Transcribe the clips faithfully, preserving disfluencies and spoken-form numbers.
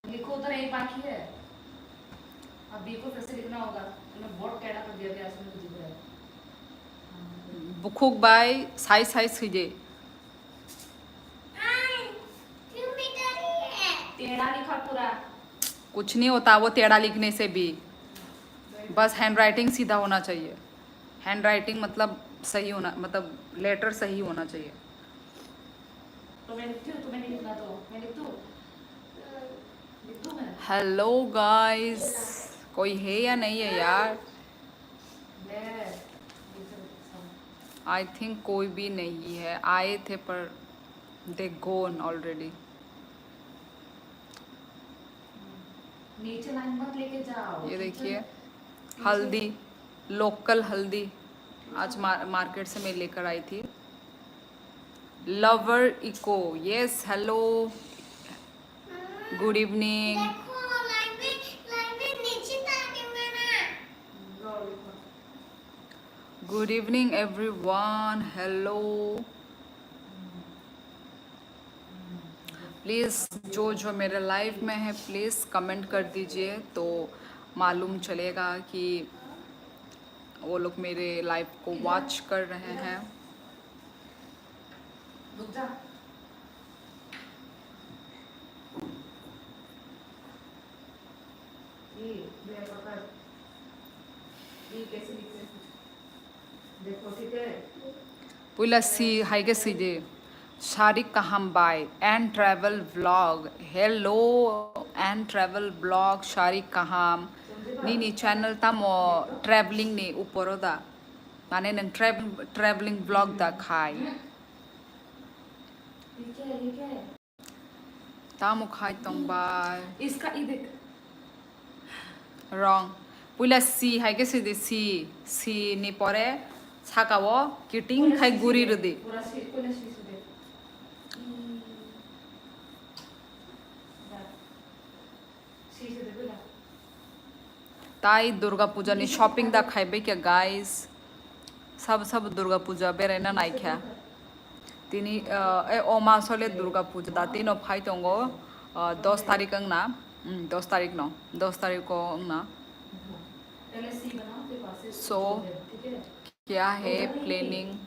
लिखो उधर, यही बाकी है। अब बी को फिर से लिखना होगा। मैंने बहुत टेढ़ा कर दिया, क्या समझ दिख रहा है? Bukhuk bai sai sai sije. टेढ़ा लिखा पूरा। कुछ नहीं होता वो टेढ़ा लिखने से भी, बस हैंडराइटिंग सीधा होना चाहिए। हैंडराइटिंग मतलब सही होना, मतलब लेटर सही होना चाहिए। तो मैं लिखती हूँ, तुम्हें नहीं लिखना तो मैं लिख दूँ? लिख दूँ मैं? हेलो गाइस, कोई है या नहीं है यार? ले, लिख दो, लिख दो। आई थिंक कोई भी नहीं है, आए थे पर they gone already। नीचे लाइन मत लेके जाओ, ये नीचे देखिए, नीचे। हल्दी, लोकल हल्दी आज मार-, मार्केट से मैं लेकर आई थी। लवर इको, यस, हेलो, गुड इवनिंग। देखो, लाइव में, लाइव में नीचे तारे में ना। Good evening everyone, hello. Please जो जो मेरे लाइव में है, प्लीज़ कमेंट कर दीजिए, तो मालूम चलेगा कि वो लोग मेरे लाइव को वॉच कर रहे हैं। रुक जा। ये, ये पकड़। ये कैसे लिखते हैं? देखो, ठीक है? Puila si hai ke si de. Sharik Kaham bai and travel vlog. Hello and travel vlog, Sharik Kaham. Nini channel tamo traveling ni uporo da? Mane nwng trav-, traveling vlog da khai? Tamo khai tong bai? Wrong. Puila C hai khe sidi, C. C ni pore saka o kiting khai guri rwdi. Tai Durga Puja ni shopping da khaibai khe, guys. Sabo sabo Durga Puja beraina naikha. Tini, uh, e, o masole Durga Puja da tino phai tongo, uh, dos tarik wngna. Mm, dos tarik no. Dos tarik o wngna. So, kya hai planning?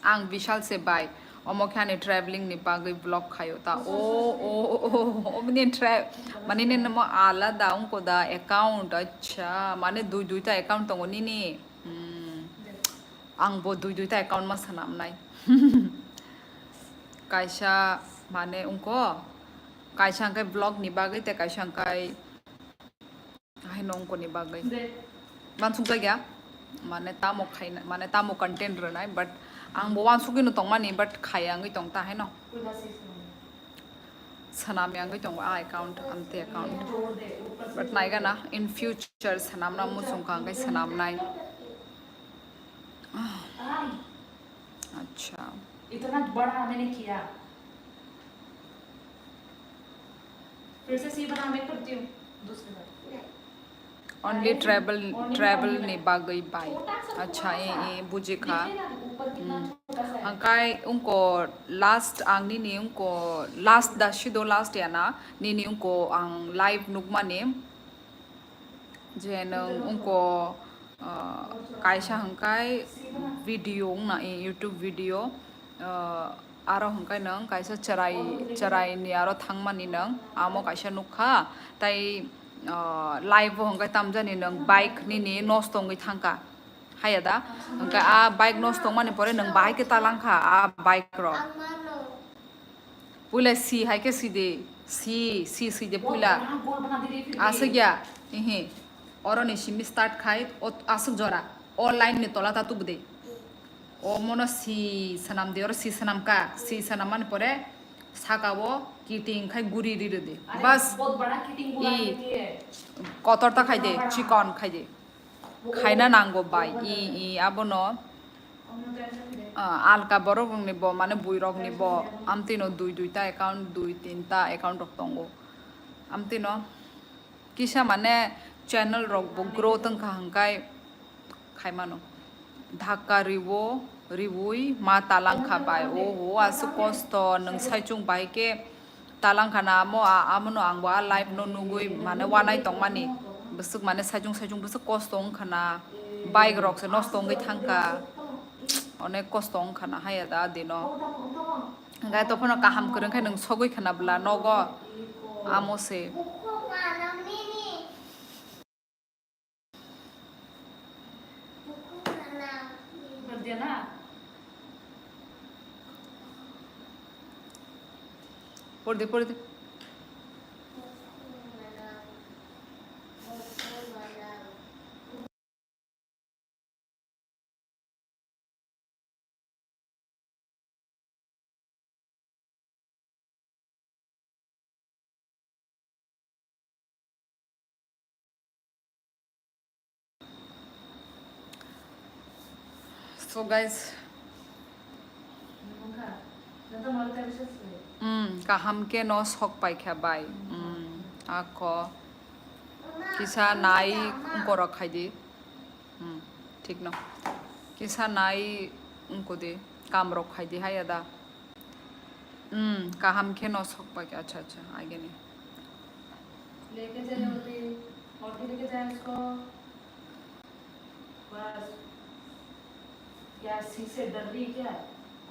Ang Bishal se bai. Omo khe ani traveling ni bagwi vlog khaio ta. O, o, o, o, o, mane tra-, mane nini mo alada wngko da account, acha, mane dui duita account tongo nini. Hmm. Ang bo dui duita account ma swnamnai. Kaisa mane wngko, kaisa hwnkhe vlog ni bagwi tei kaisa hwnkhe Haino wngkoni bagwi. Wansuk jakya, mane tamo khaina, mane tamo content rwnai, but ang bo wansugwi no tongmani, but khaya wngwi tong ta haino. Swnamya wngwi tongo a account, amte account. But naigana, in future swnamna muchung kha hwnkhe swnamnai. Acha. इतना बड़ा मैंने किया। फिर से सी बना, मैं करती हूँ दूसरी बार। Only travel, travel ni bagwi bai. Acha, e, e, buji kha. Hmm. Hangkai wngko last ang nini wngko last da sido last yana nini wngko ang live nukmani. Je nwng wngko, ah, kaisa hwnkhe video wngna, eh, YouTube video, ah, aro hwnkhe nwng kaisa chwrai, chwraini aro thangmani nwng amo kaisa nukha, tai, ah, live o hwnkhe tamjani nwng bike nini nosto wngwi thangkha, haya da? Hwnkhe a bike nosto wngmani pore nwng bahai khe talangkha a bike rok. Puila si hai khe si de, si, si, si de puila. Aswk ya, ihi. Oro ni simi start khai, o aswk jora. O line ni tola ta tubu de. O mono si swnam de, oro si swnam ka, si swnam mani pore saka o kiting khai guri ri ri de. Bas. I kotor ta khai de, chikon khai de. Khaina nango bai, i, i, abono, ah, alka borok rokni bo, mane bui rokni bo, amtwino dui duita account, dui tinta account rok tongo. Amtwino kisa mane channel rok bo growth wngkha hwnkhe khaimano. Dhakka riwo, riwui ma talangkha bai, oho, aswk kosto, nwng saichung bai khe, Talangkha na amo, a-, amono ang bo a live no nugwi mane wanai tongmani. Bwswk mane saichung saichung bwswk kosto wngkha na. Bike rok se nosto wngwi thangkha. Onek kosto wngkha na haya da dino. Hwnkhe tophano kaham kwrwng khe nwng sogwi khwna bwla nogo. Amo se. Por de, por de. So guys, mm, kaham khe no sok paikha bai. Mm, ako kisa nai ungkorok khaidi. Hmm, thik no. Kisa nai wngkudi, kamrok khaidi haya da. Hmm, kaham khe no sok pai khe, acha, acha, agini. लेके जाए होते, और भी लेके जाए उसको। बस। यार, सी से डर रही क्या?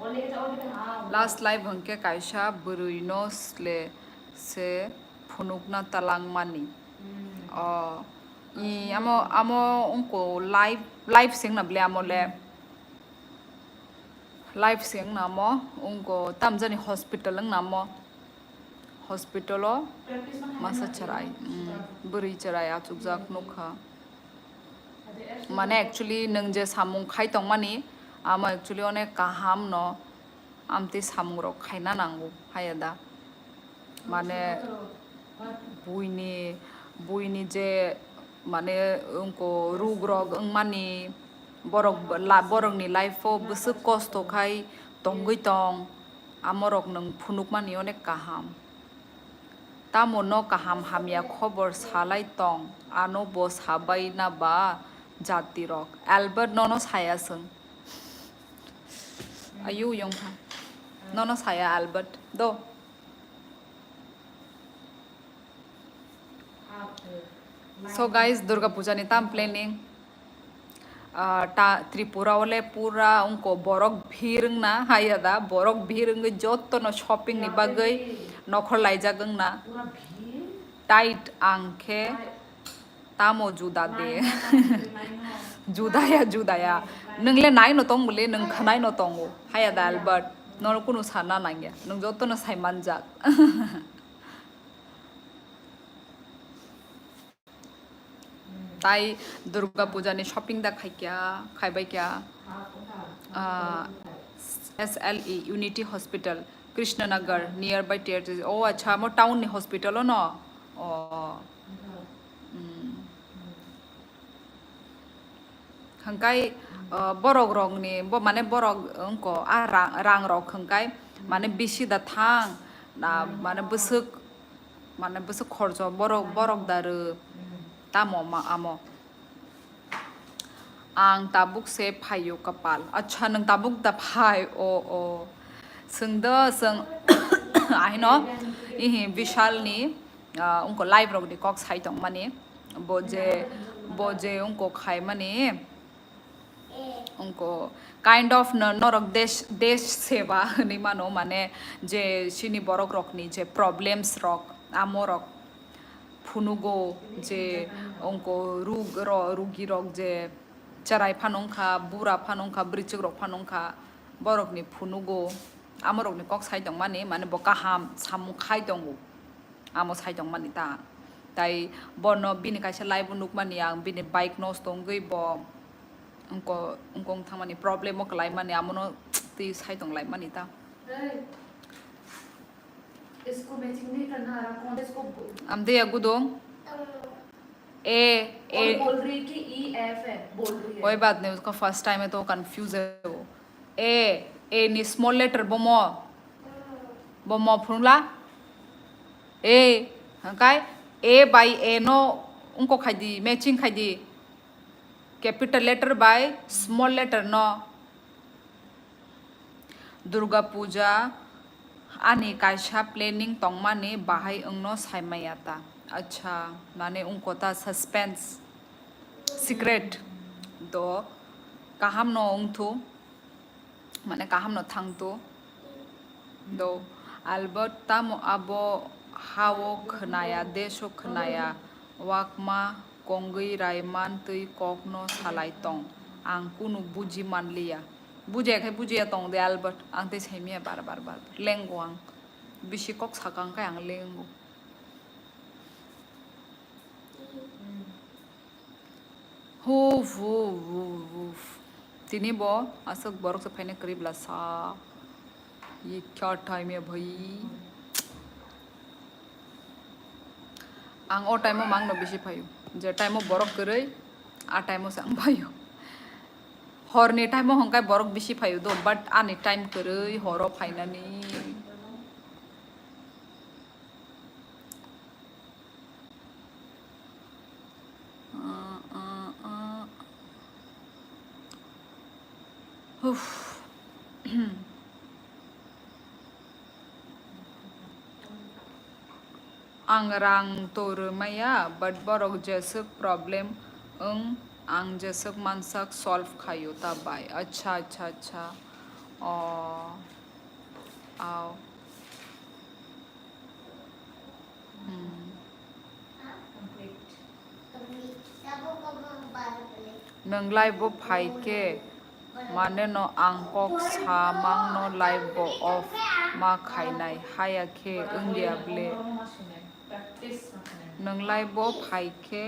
और लेके जाओ, लेकिन हाँ, वो Last live hwnkhe kaisa bwrwi no sle se phunukna talangmani. Hmm. O. I amo, amo ungko live, live sing na ble amo le. Live sing na mo ungko tamjani hospital wng na mo. Hospital o masa chwrai, mm, bwrwi chwrai achukjak nukha. Mane actually nwng je samung khai tongmani, amo actually onek kaham no amtwi samung rok khaina nango, haya da. Mane buini, buini je mane ungko rug rok wngmani, borok la-, borokni life o bwswk kosto khai tongwi tong, amorok nwng phunukmani onek kaham. Tamo no kaham hamya khobor salai tong, ano bo sabai na ba jati rok? Albert nono saya swng. Ayu yong ha. Nono saya Albert. Do. So guys, Durga Puja ni tam planning. Ah, ta Tripura o le pura ungko borok bhir wngna haya da, borok bhir wngwi joto no shopping ni bagwi nokhor laijak wngna. Tight ang khe tamo juda de. Juda ya, juda ya. Nwng le nai no tong bole, nwng khwnai no tongo. Haya da Albert, nono kunu sana nangya. Nwng joto no sai manjak. Tai Durga Puja ni shopping da khai kya, khai bai kya? Ah, S L E, Unity Hospital, Krishnanagar, nearby T R T C. Oh, acha, mo town ni hospital o no? Oh. Mm. Hangkai, uh, borok rokni, bo, mane borok wngko, ah, rang, rang rok hangkai, mane bisi da thang, na, mane bwswk, mane bwswk khorjo borok, borok da rw, tamo ma, amo. Ang tabuk se phaio kapal. Acha, nwng tabuk da phai, o, o. Swng do, swng, ahino, ihi Vishal ni, ah, wngko live rok ni kok sai tong mani. Bo je, bo je wngko khai mani. Wngko kind of no-, norok desh, desh seva hinwi mano, mane je chini borok rokni je problems rok, amo rok phunugo je wngko rug-, ro-, rugi rok je cherai phano wngkha, bura phano wngkha, bwrwichwk rok phano wngkha, borokni phunugo, amo rokni kok sai tongmani, mane bo kaham samung khai tongo. Amo sai tongmani ta. Tai bono bini kaisa live o nukmani ang, bini bike nosto wngwi bo wngko, wngko wng thangmani problem o kwlaimani, amono twi sai tonglaimani ta. Hey, इसको मैचिंग नहीं करना आ रहा, कौन इसको बो- Amde ya gudung. A, A. बोल रही है कि E F है, बोल रही है। कोई बात नहीं, उसका first time है तो confuse है वो। A, A ni small letter bomo. Bomo phunula. A, hangkai A by A no wngko khai di, matching khai di. Capital letter by small letter no. Durga Puja ani kaisa planning tongmani bahai wngno saimaya ta. Acha, mane wngko ta suspense, secret. Do, kaham no wngthu. Mane kaham no thangtu do. Albert tamo abo hao khwnaya, deso khwnaya, wakma kongwi raiman twi kokno salai tong. Ang kunu buji manliya. Bujiya khe bujiya tong de Albert. Ang tei saimaya bar bar bar bar. Lengo ang. Bisi kok sakang khe ang lengo. Huf, huf, huf, huf. Tini bo aswk borok se phaina kwrwi bla sa. Ye kya time hai bhai? Ang o time o mang no bisi phaio. Je time o borok kwrwi, a time o se ang phaio. Hor ni time o hwnkhai borok bisi phaio do, but ani time kwrwi horo phainani. Uh, uh, uh. Uff. Ang rang to rwmaya, but borok jeswk problem wng, ang jeswk mansak solve khaio ta bai. Acha, acha, acha. Oh. Ao. Hmm. Nwng live bo phai khe mane no ang kok samang no live bo off ma khainai haya khe wngya ble. Nwng live bo phai khe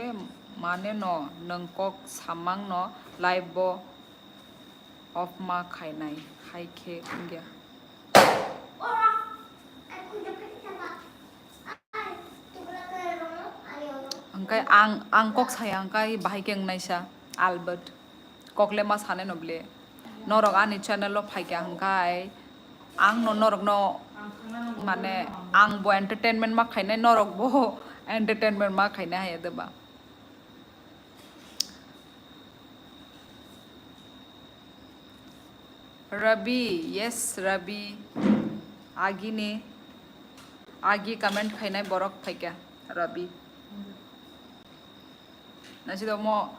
mane no nwng kok samang no live bo off ma khainai hai khe wngya. Hwnkhe ang, ang kok saya hwnkhe bahai khe wngnaisa, Albert. Kokle ma sanai no ble. Norok ani channel o phaikha hwnkhe ang no norok no mane ang bo entertainment ma khainai, norok bo entertainment ma khainai hai de ba. Rabi, yes, Rabi. Agi ni, agi comment khainai borok phaikha, Rabi. Nasi domo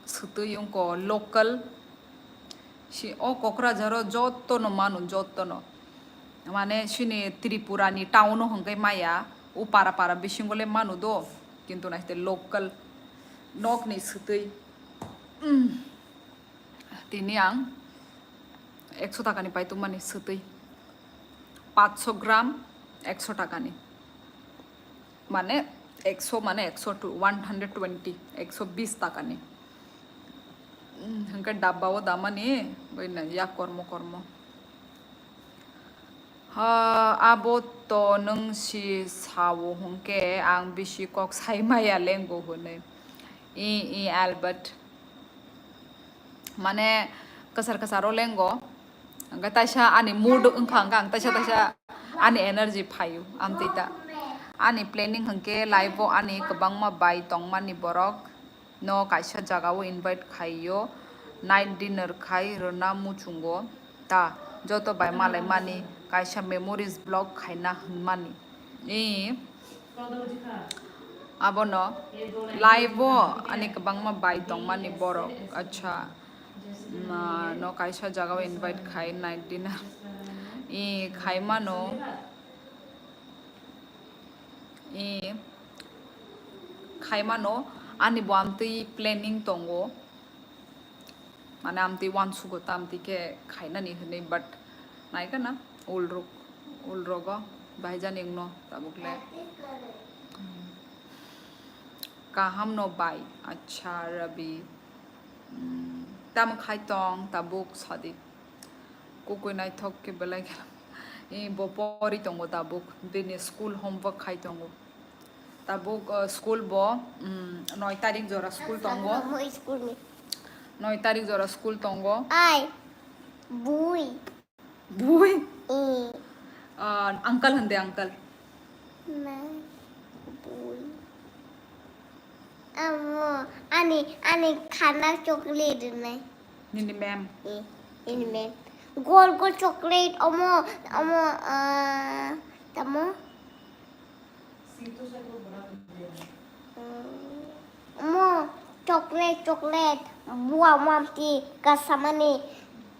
sutui wngko local. Si o Kokrajharo jotto no manu, jotto no. Mane sini Tripura ni town o hwnkhe maya, o para para bisingo le manu do, kintu naiste local nok ni sutui. Mm. Tini ang ekso taka ni pai tongmani sutui. Paanch so gram ekso taka ni. Mane ekso mane ekso to one hundred twenty, ekso bis taka ni. Mm, hwnkhe dabba o damani, bai na ya kormo kormo. Ha, abo to nwng si sao hwnkhe ang bisi kok sai maya lengo hwnwi. I, i, Albert. Mane kwchar kwcharo lengo. Hwnkhe taisa ani mood wngkha, hwnkhe ang taisa taisa ani energy phaio, amtwi ta. Ani planning hwnkhe life o ani kwbangma bai tongmani borok no kaisa jagao invite khaio, night dinner khai rwna muchungo ta, joto bai malaimani kaisa memories vlog khaina hwnmani. I abono live o ani kwbangma bai tongmani borok, acha, ma, no kaisa jagao invite khai night dinner. I khaimano. I khaimano, ani bo amtwi planning tongo, mane amtwi uansugo ta amtwi khe khainani hwnwi, but naikha na ulrok, ulrogo bahai jani wngno tabuk le. Kaham no bai, acha Rabi. Mm, tamo khai tong tabuk sadi. Kukui naithok khe belai khe. I bo pori tongo tabuk. Bini school homework khai tongo. Tabuk, uh, school bo, mm, noi tarik jora school tongo. Moi school ni. Noi tarik jora school tongo. Ai. Bui. Bui. I. Uh, uncle hande uncle. Ma. Bui. Amo, ani, ani khana chocolate nai. Nini mem. Eh, nini mem. Gol gol chocolate, omo, omo, ah, tamo? Mm, omo, chocolate, chocolate. Bua mamti kasamani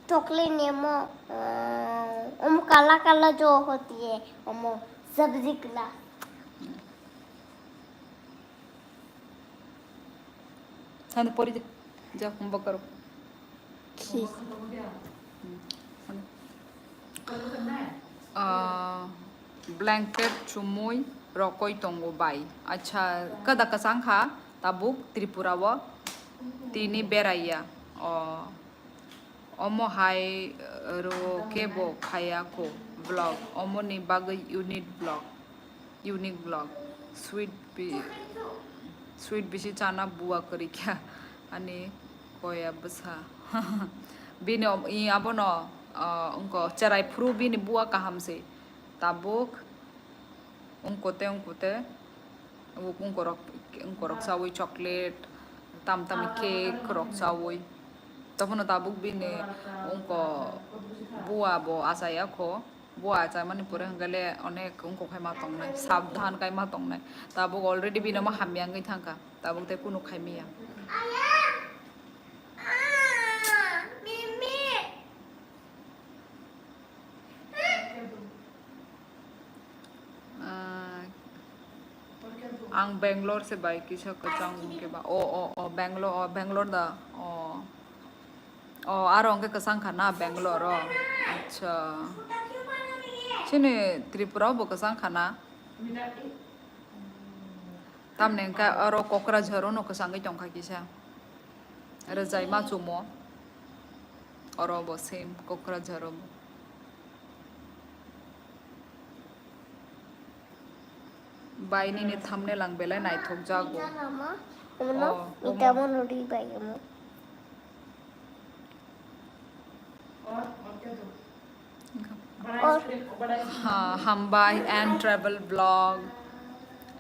chocolate ni omo, ah, omo kala kala jo hoti hai, omo sabzi kala. Sani pori ja, ja, homework karo. Khi. Ah, blanket chumui rokoi tongo bai. Acha, kada kasang kha tabuk Tripura o tini beraiya. Oh. Omo hai, eh, rw kebo khaya kho vlog, omo ni bagwi unit vlog, unique vlog, sweet bi-, sweet bisi chana bua kwrwi kha ani koya bwsa. Bini om-, i abono, ah, wngko cherai phuru bini bua kaham se tabuk wngko te wngko te. Abo wngkorok, wngkorok chawi chocolate, tam tam cake rok chawi. Tobono tabuk bini wngko bua bo achai ya kho. Bua achai mani pore hwnkhe le onek wngkok hai ma tongnai, sabdhan kai ma tongnai. Tabuk already bini omo hamya wngwi thangkha. Tabuk tei kunu khai maya. Ah, ang Bangalore se bai kisa kwchang wngkhe ba. O, o, o, Bangalore, o, Bangalore da. O. O, aro hwnkhe kwchang kha na Bangalore o? Acha. Chini Tripura o bo kwchang kha na? Tamni hwnkhe aro Kokrajhar o no kwchangwi tongkha kisa. Rwjai ma chumo. Oro bo same Kokrajhar o bo. Bai nini thumbnail ang belai naithok jago. Omo, omo no, oh, ita omo. Mo nori bai omo. Or, or kya do? Or. Ha, hambai and travel vlog.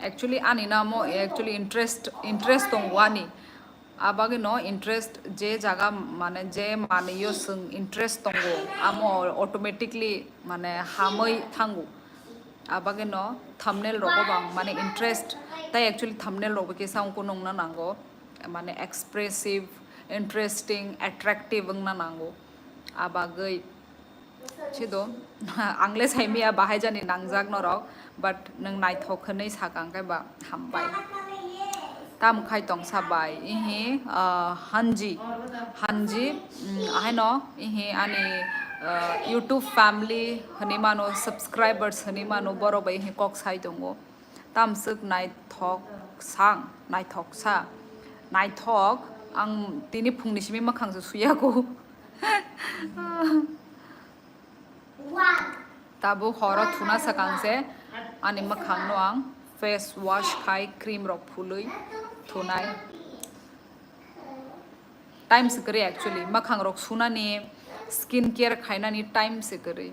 Actually, ani namo actually interest, interest tong wani. Abagino interest je jaga mane je manio sung interest tongo, amo automatically mane hamoi thango. Abagino thumbnail rogo bang mane interest, tai actually thumbnail rogo kisa ungko nungna nango, mane expressive, interesting, attractive wngna nango. Abagwi Chido, ang le saimaya bahai jani nangjak norok, but nwng naithok hwnwi sakang khe ba hambai. Tam khai tongsa bai, ihi, ah, Hanji, Hanji, mm, ahaino, ihi ani, ah, YouTube family hwnwi mano, subscribers hwnwi mano, borok bai ihi kok sai tongo. Tamswk naithok sang, naithok sa, naithok, ang tini phungni simi mwkhang se suyago. Tabuk horo thuna sakang se ani mwkhang no ang face wash khai cream rok phului thunai. Time se kwrwi actually, mwkhang rok sunani, skin care khainani time se kwrwi.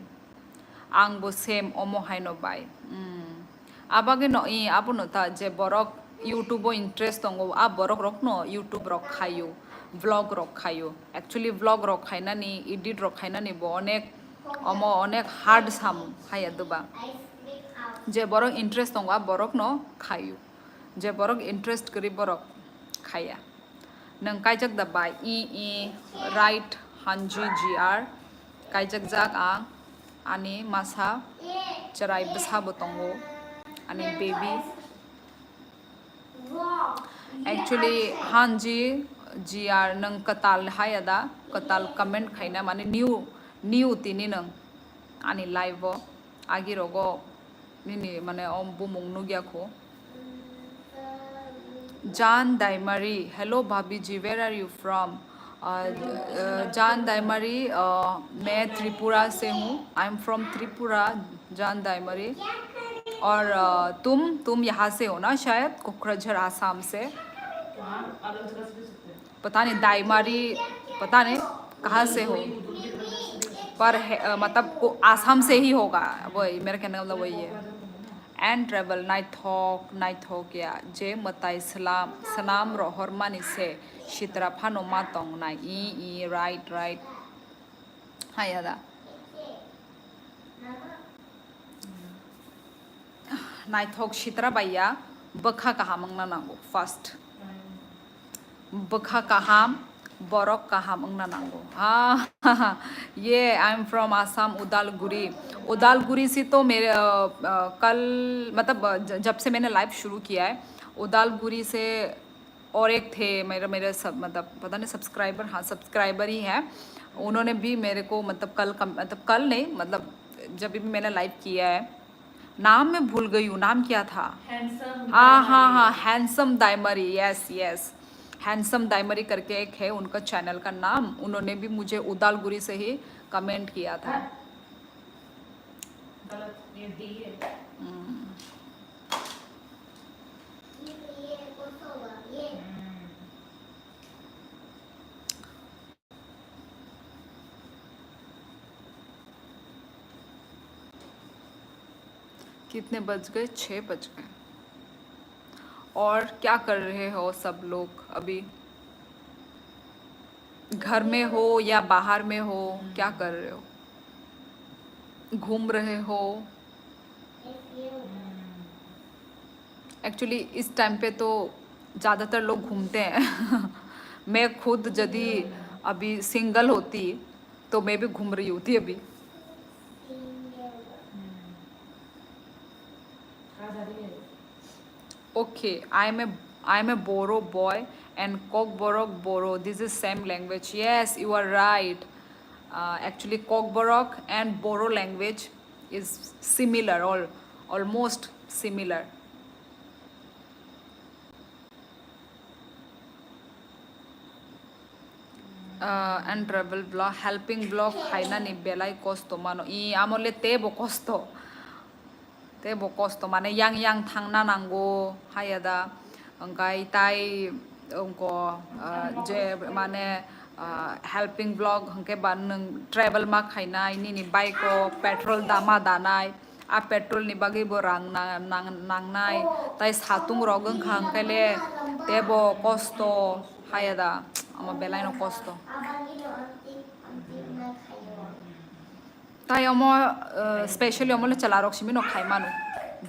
Ang bo same omo haino bai. Mm. Abagwi no, i, abono ta je borok YouTube o interest tongo, a borok rok no YouTube rok khaio, vlog rok khaio. Actually vlog rok khainani, edit rok khainani bo onek, omo onek hard samung haya doba. Je borok interest tongo, a borok no khaio. Je borok interest kwrwi borok khaya. Nwng kaijak da bai? I, i, right, Hanji G R. Kaijak jak ang, ani masa chwrai bwsa bo tongo, ani baby. Actually, Hanji G R, nwng kwtal haya da? Kwtal comment khaina, mane new, new tini nwng ani live o, agi rogo nini mane o bumung nugya kho. Jan Daimari, hello Bhabiji, where are you from? Uh, uh, Jan Daimari, uh, मैं त्रिपुरा से हूँ, I am from Tripura, जान दाइमारी। और uh, तुम तुम यहाँ से हो ना शायद, कोकराझार आसाम से। पता नहीं दाइमारी, पता नहीं कहाँ से हो, पर है, अ, मतलब को आसाम से ही होगा, वही मेरा कहने का मतलब वही है। And travel, naithok naithok ya je mwtai slam, swnam rohor mani se sitra phano ma tong nai. I, i, right, right. Haya da. Naithok sitra bai ya, bwkha kaham wngna nango first. Bwkha kaham, borok kaham wngna nango. Ah, ये, I am from Assam, Udalguri. Udalguri से तो मेरे, अ, अ, कल, मतलब, अ, ज-, जब से मैंने लाइव शुरू किया है, उदालगुरी से और एक थे मेरा, मेरा सब, मतलब, पता नहीं, सब्सक्राइबर, हाँ, सब्सक्राइबर ही है। उन्होंने भी मेरे को, मतलब, कल कम-, मतलब, कल नहीं, मतलब, जब भी मैंने लाइव किया है, नाम मैं भूल गई हूँ, नाम क्या था? Handsome हाँ, हाँ, Daimari। हाँ, हैंडसम दाइमरी, यस, यस। हैंडसम दाइमरी करके एक है उनका चैनल का नाम, उन्होंने भी मुझे उदालगुरी से ही कमेंट किया था। गलत, ये डी है। हम्म। हम्म। कितने बज गए? छः बज गए। और क्या कर रहे हो सब लोग अभी? घर में हो या बाहर में हो, क्या कर रहे हो? घूम रहे हो? एक्चुअली इस टाइम पे तो ज़्यादातर लोग घूमते हैं। मैं खुद यदि अभी सिंगल होती तो मैं भी घूम रही होती अभी। Okay, I am a I am a Boro boy and Kokborok Boro. This is same language. Yes, you are right. Uh, actually, Kokborok and Boro language is similar, all almost similar. Uh, and travel vlog, helping vlog khainani belai kosto mano. I, amo le tebo kosto. Tebo kosto, mane yang yang thangna nango, haya da. Hwnkhe tai wngko, uh, je mane, uh, helping vlog hwnkhe ba nwng travel ma khainai, nini bike o petrol dama danai. A petrol ni bagwi bo rang na-, nang-, nangnai, tai satung rok wngkha hwnkhe le tebo kosto, haya da, omo belai no kosto. Tai omo, eh, specially omo le chwla rok simi no khai mano,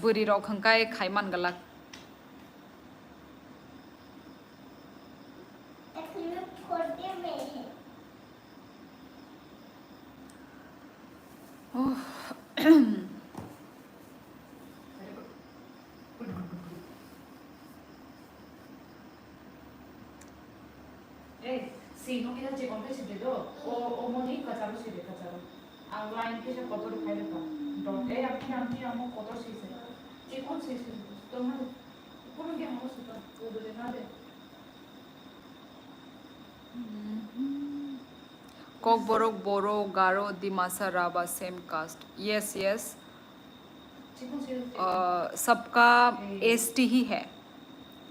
bwrwi rok hwnkhe khai man glak. Oh. Eh, si no kida je konte si de do. O, o moni kacharo si de kacharo. Ang line kisa kotor khai de ka. Dot, eh, apni, apni amo kotor si se. Chikon si se. Tomar, kono ge amo suka. O de na de. Kokborok, Boro, Garo, Dimasa, Raba, same caste. Yes, yes. अ, सबका एसटी ही है,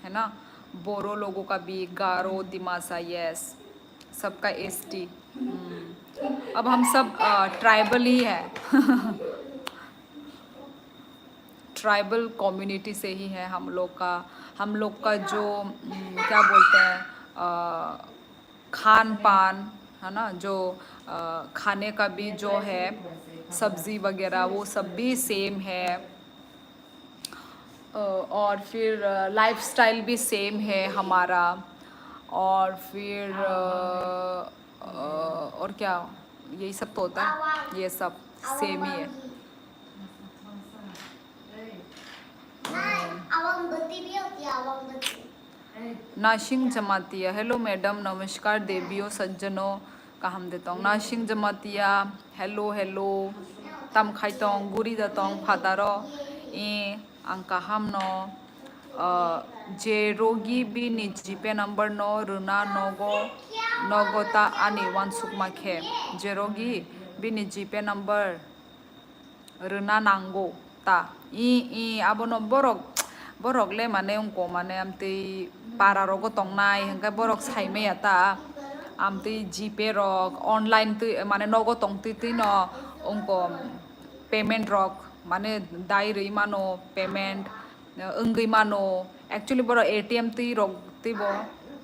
है ना? बोरो लोगों का भी, गारो, दिमासा, यस, सबका एसटी। हम्म। अब हम सब, अ, ट्राइबल ही है। ट्राइबल कम्युनिटी से ही है हम लोग का। हम लोग का जो, हम्म, क्या बोलते हैं, अ, खान पान, है ना, जो, अ, खाने का भी जो है, सब्जी वगैरह, वो सब भी सेम है। अ, और फिर, अ, लाइफस्टाइल भी सेम है हमारा। और फिर, अ, अ, और क्या, यही सब तो होता है, ये सब सेम ही है। Nasing Jamatia, hello madam, namaskar, debiyo, sajjano, kaham de tong. Nasing Jamatia, hello, hello, tam khai tong, guri da tong, phataro, e, ang kaham no, ah, je rogi bini G P number no rwna nogo, nogo ta ani wansukma khe, je rogi bini G P number rwna nango ta. I, i, abono borok, borok le mane wngko mane amtwi para rogo tongnai, hwnkhe borok saimaya ta. Amtwi G P rok, online twi, mane nogo tongtwi twi no wngko payment rok, mane dai rwi mano payment. Wngwi mano. Actually, borok A T M twi rok twi bo,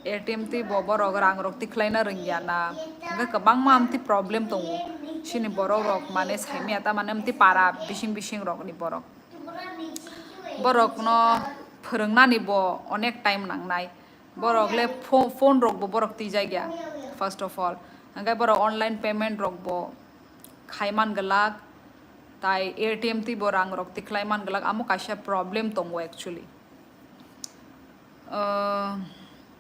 A T M twi bo borok rang rok tikhlaina rwngya na. Hwnkhe kwbangma amtwi problem tongo. Chini borok rok mane saimaya ta mane amtwi para bising bising rok ni borok. Borok no phwrwngnani bo onek time nangnai. Borok le pho-, phone rok bo borok twijak ya, first of all. Hwnkhe borok online payment rok bo khai man glak, tai A T M twi bo rang rok tikhlai man glak, amo kaisa problem tongo actually. Uh,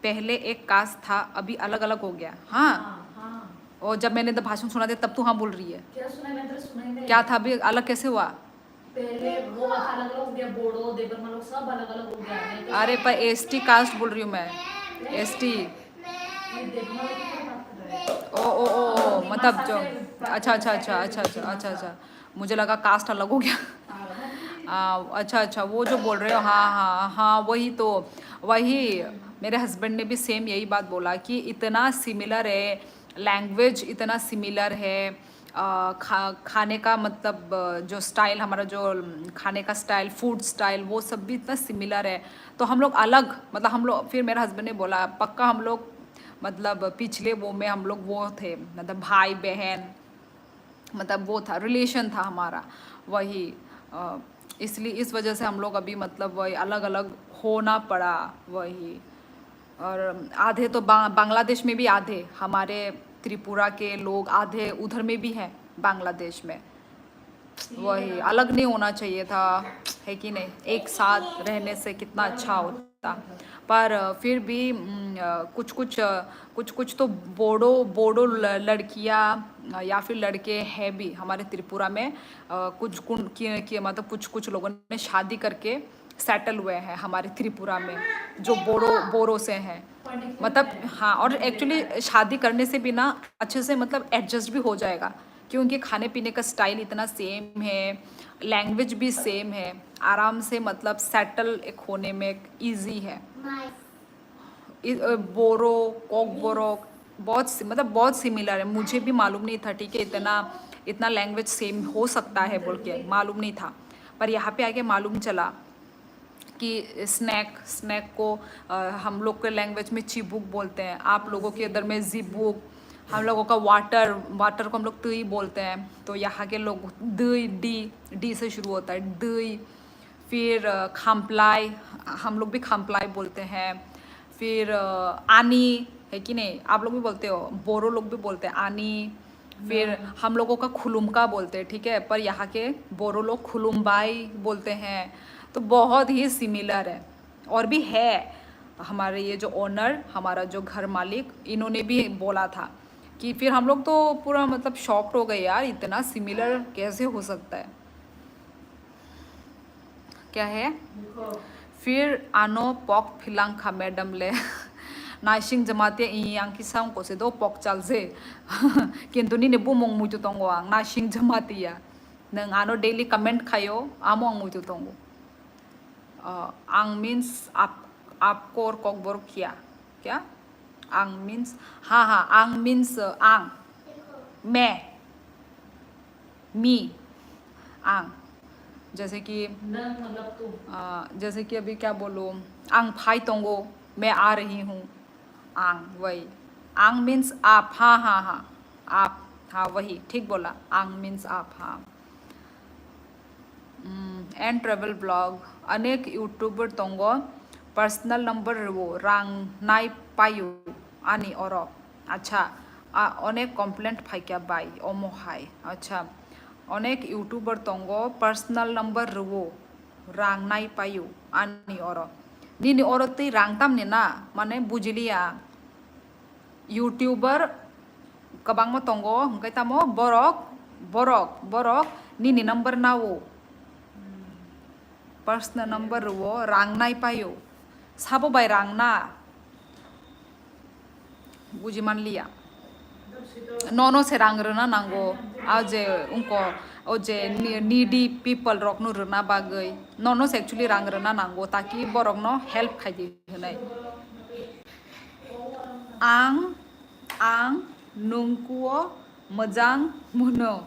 पहले एक कास्ट था, अभी अलग अलग हो गया। हाँ। हाँ, हाँ। और जब मैंने तो भाषण सुना था, तब तू हाँ बोल रही है। क्या सुना है? मैं तेरा सुना ही नहीं। क्या था, अभी अलग कैसे हुआ? पहले वो अलग अलग हो गया, बोडो, देबरमा लोग सब अलग अलग हो गया। नहीं तो अरे, पर एसटी कास्ट बोल रही हूँ मैं। एसटी। ये देबरमा लोग की बात कर रहे हैं। ओ, ओ, ओ, ओ, मतलब जो, अच्छा, अच्छा, अच्छा, अच्छा, अच्छा, अच्छा, अच्छा। मुझे लगा कास्ट अलग हो गया। आ, अच्छा, अच्छा, वो जो बोल रहे हो, हाँ, हाँ, हाँ, वही तो, वही मेरे हस्बैंड ने भी सेम यही बात बोला कि इतना सिमिलर है, लैंग्वेज इतना सिमिलर है, आ, खा-, खाने का मतलब, अ, जो स्टाइल हमारा, जो, अम, खाने का स्टाइल, फूड स्टाइल, वो सब भी इतना सिमिलर है। तो हम लोग अलग, मतलब हम लोग, फिर मेरे हस्बैंड ने बोला, "पक्का हम लोग, मतलब पिछले वो में हम लोग वो थे, मतलब भाई बहन, मतलब वो था, रिलेशन था हमारा, वही, अ, इसलिए, इस वजह से हम लोग अभी मतलब वही अलग-अलग होना पड़ा, वही।" और आधे तो बा-, बांग्लादेश में भी आधे, हमारे त्रिपुरा के लोग आधे उधर में भी हैं, बांग्लादेश में। वही, अलग नहीं होना चाहिए था, है कि नहीं? एक साथ रहने से कितना अच्छा होता। पर अ, फिर भी उम, अ, कुछ कुछ अ, कुछ कुछ तो बोडो बोडो ल- लड़कियां अ, या फिर लड़के हैं भी हमारे त्रिपुरा में। अ, कुछ कुन- कि, कि, मतलब कुछ कुछ लोगों ने शादी करके सेटल हुए हैं हमारे त्रिपुरा में, जो बोरो बोरो से हैं। मतलब हाँ, और एक्चुअली शादी करने से भी ना अच्छे से मतलब एडजस्ट भी हो जाएगा, क्योंकि खाने पीने का स्टाइल इतना सेम है, लैंग्वेज भी सेम है। आराम से मतलब सेटल एक होने में इजी है। इ- अ, बोरो, कोकबोरोक, बहुत सि- मतलब बहुत सिमिलर है। मुझे भी मालूम नहीं था, ठीक है, इतना इतना लैंग्वेज सेम हो सकता है बोल के मालूम नहीं था। पर यहाँ पे आके मालूम चला कि स्नैक स्नैक को अ, हम लोग के लैंग्वेज में चिबुक बोलते हैं, आप लोगों के उधर में जिबुक। हम लोगों का वाटर वाटर को हम लोग तुई बोलते हैं, तो यहाँ के लोग दुई, डी डी से शुरू होता है, दुई। फिर अ, खाम्प्लाई, हम लोग भी खाम्प्लाई बोलते हैं। फिर अ, आनी, है कि नहीं? आप लोग भी बोलते हो, बोरो लोग भी बोलते हैं आनी। फिर हम लोगों का खुलुमका बोलते हैं, ठीक है, पर यहाँ के बोरो लोग खुलुमबाई बोलते हैं। तो बहुत ही सिमिलर है। और भी है, हमारे ये जो ओनर, हमारा जो घर मालिक, इन्होंने भी बोला था कि फिर हम लोग तो पूरा मतलब शॉक्ड हो गए यार, इतना सिमिलर कैसे हो सकता है। क्या है? फिर ano pok philang kha madam le. Naising Jamatia i yang kisa wng kose do pok chal je. Kintu nini bumung muitu tongo ang, Naising Jamatia. Nwng ano daily comment khayo, amo ang muitu tongo. Uh, ang means ap apkor kokbor kia. Kya? Ang means, ha ha, ang means uh, ang. Me. Me. Ang. जैसे कि, नंग मतलब तुम। अ, जैसे कि अभी क्या बोलूँ, ang phai tongo, मैं आ रही हूँ। Ang, वही। Ang means आप, हाँ, हाँ, हाँ। आप, हाँ, वही, ठीक बोला। Ang means आप, हाँ। And travel vlog, अनेक YouTuber tongo, personal number rwo, rang nai payo ani oro. Acha, a, onek complaint phaikya bai, omo hai. Acha, onek YouTuber tongo, personal number rwo, rang nai payo ani oro. Nini oro twi rang tamni na, mane bujiliya. YouTuber kwbangma tongo, hwnkhe tamo borok, borok, borok nini number nao. Personal number rwo, rang nai paio. Sabo bai rang na? Buji manliya. Nono se rang rwna nango. A je wngko, o je ni- needy people rokno rwna bagwi. Nono se actually rang rwna nango, taki borokno help khai di hwnwi. Ang, ang nungkuo mojang muno.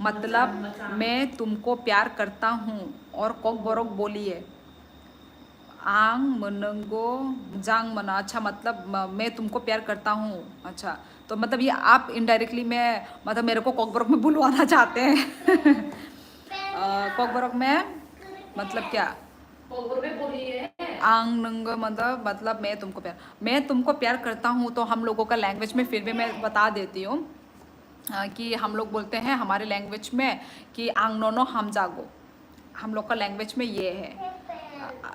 Matlab, मैं तुमको प्यार करता हूँ और kokborok बोलिए. Ang mwnwngo mojang mano. अच्छा, मतलब, म- मैं तुमको प्यार करता हूँ. अच्छा, तो मतलब ये आप इनडायरेक्टली मैं, मतलब, मेरे को kokborok में बुलवाना चाहते हैं. अ, kokborok में मतलब क्या? Kokborok में बोलिए. Ang nunggo मतलब, मतलब मैं तुमको प्यार, मैं तुमको प्यार करता हूँ, तो हम लोगों का लैंग्वेज में फिर भी मैं बता देती हूँ, अ, कि हम लोग बोलते हैं हमारे लैंग्वेज में कि ang nono hamjago. हम लोग का लैंग्वेज में ये है।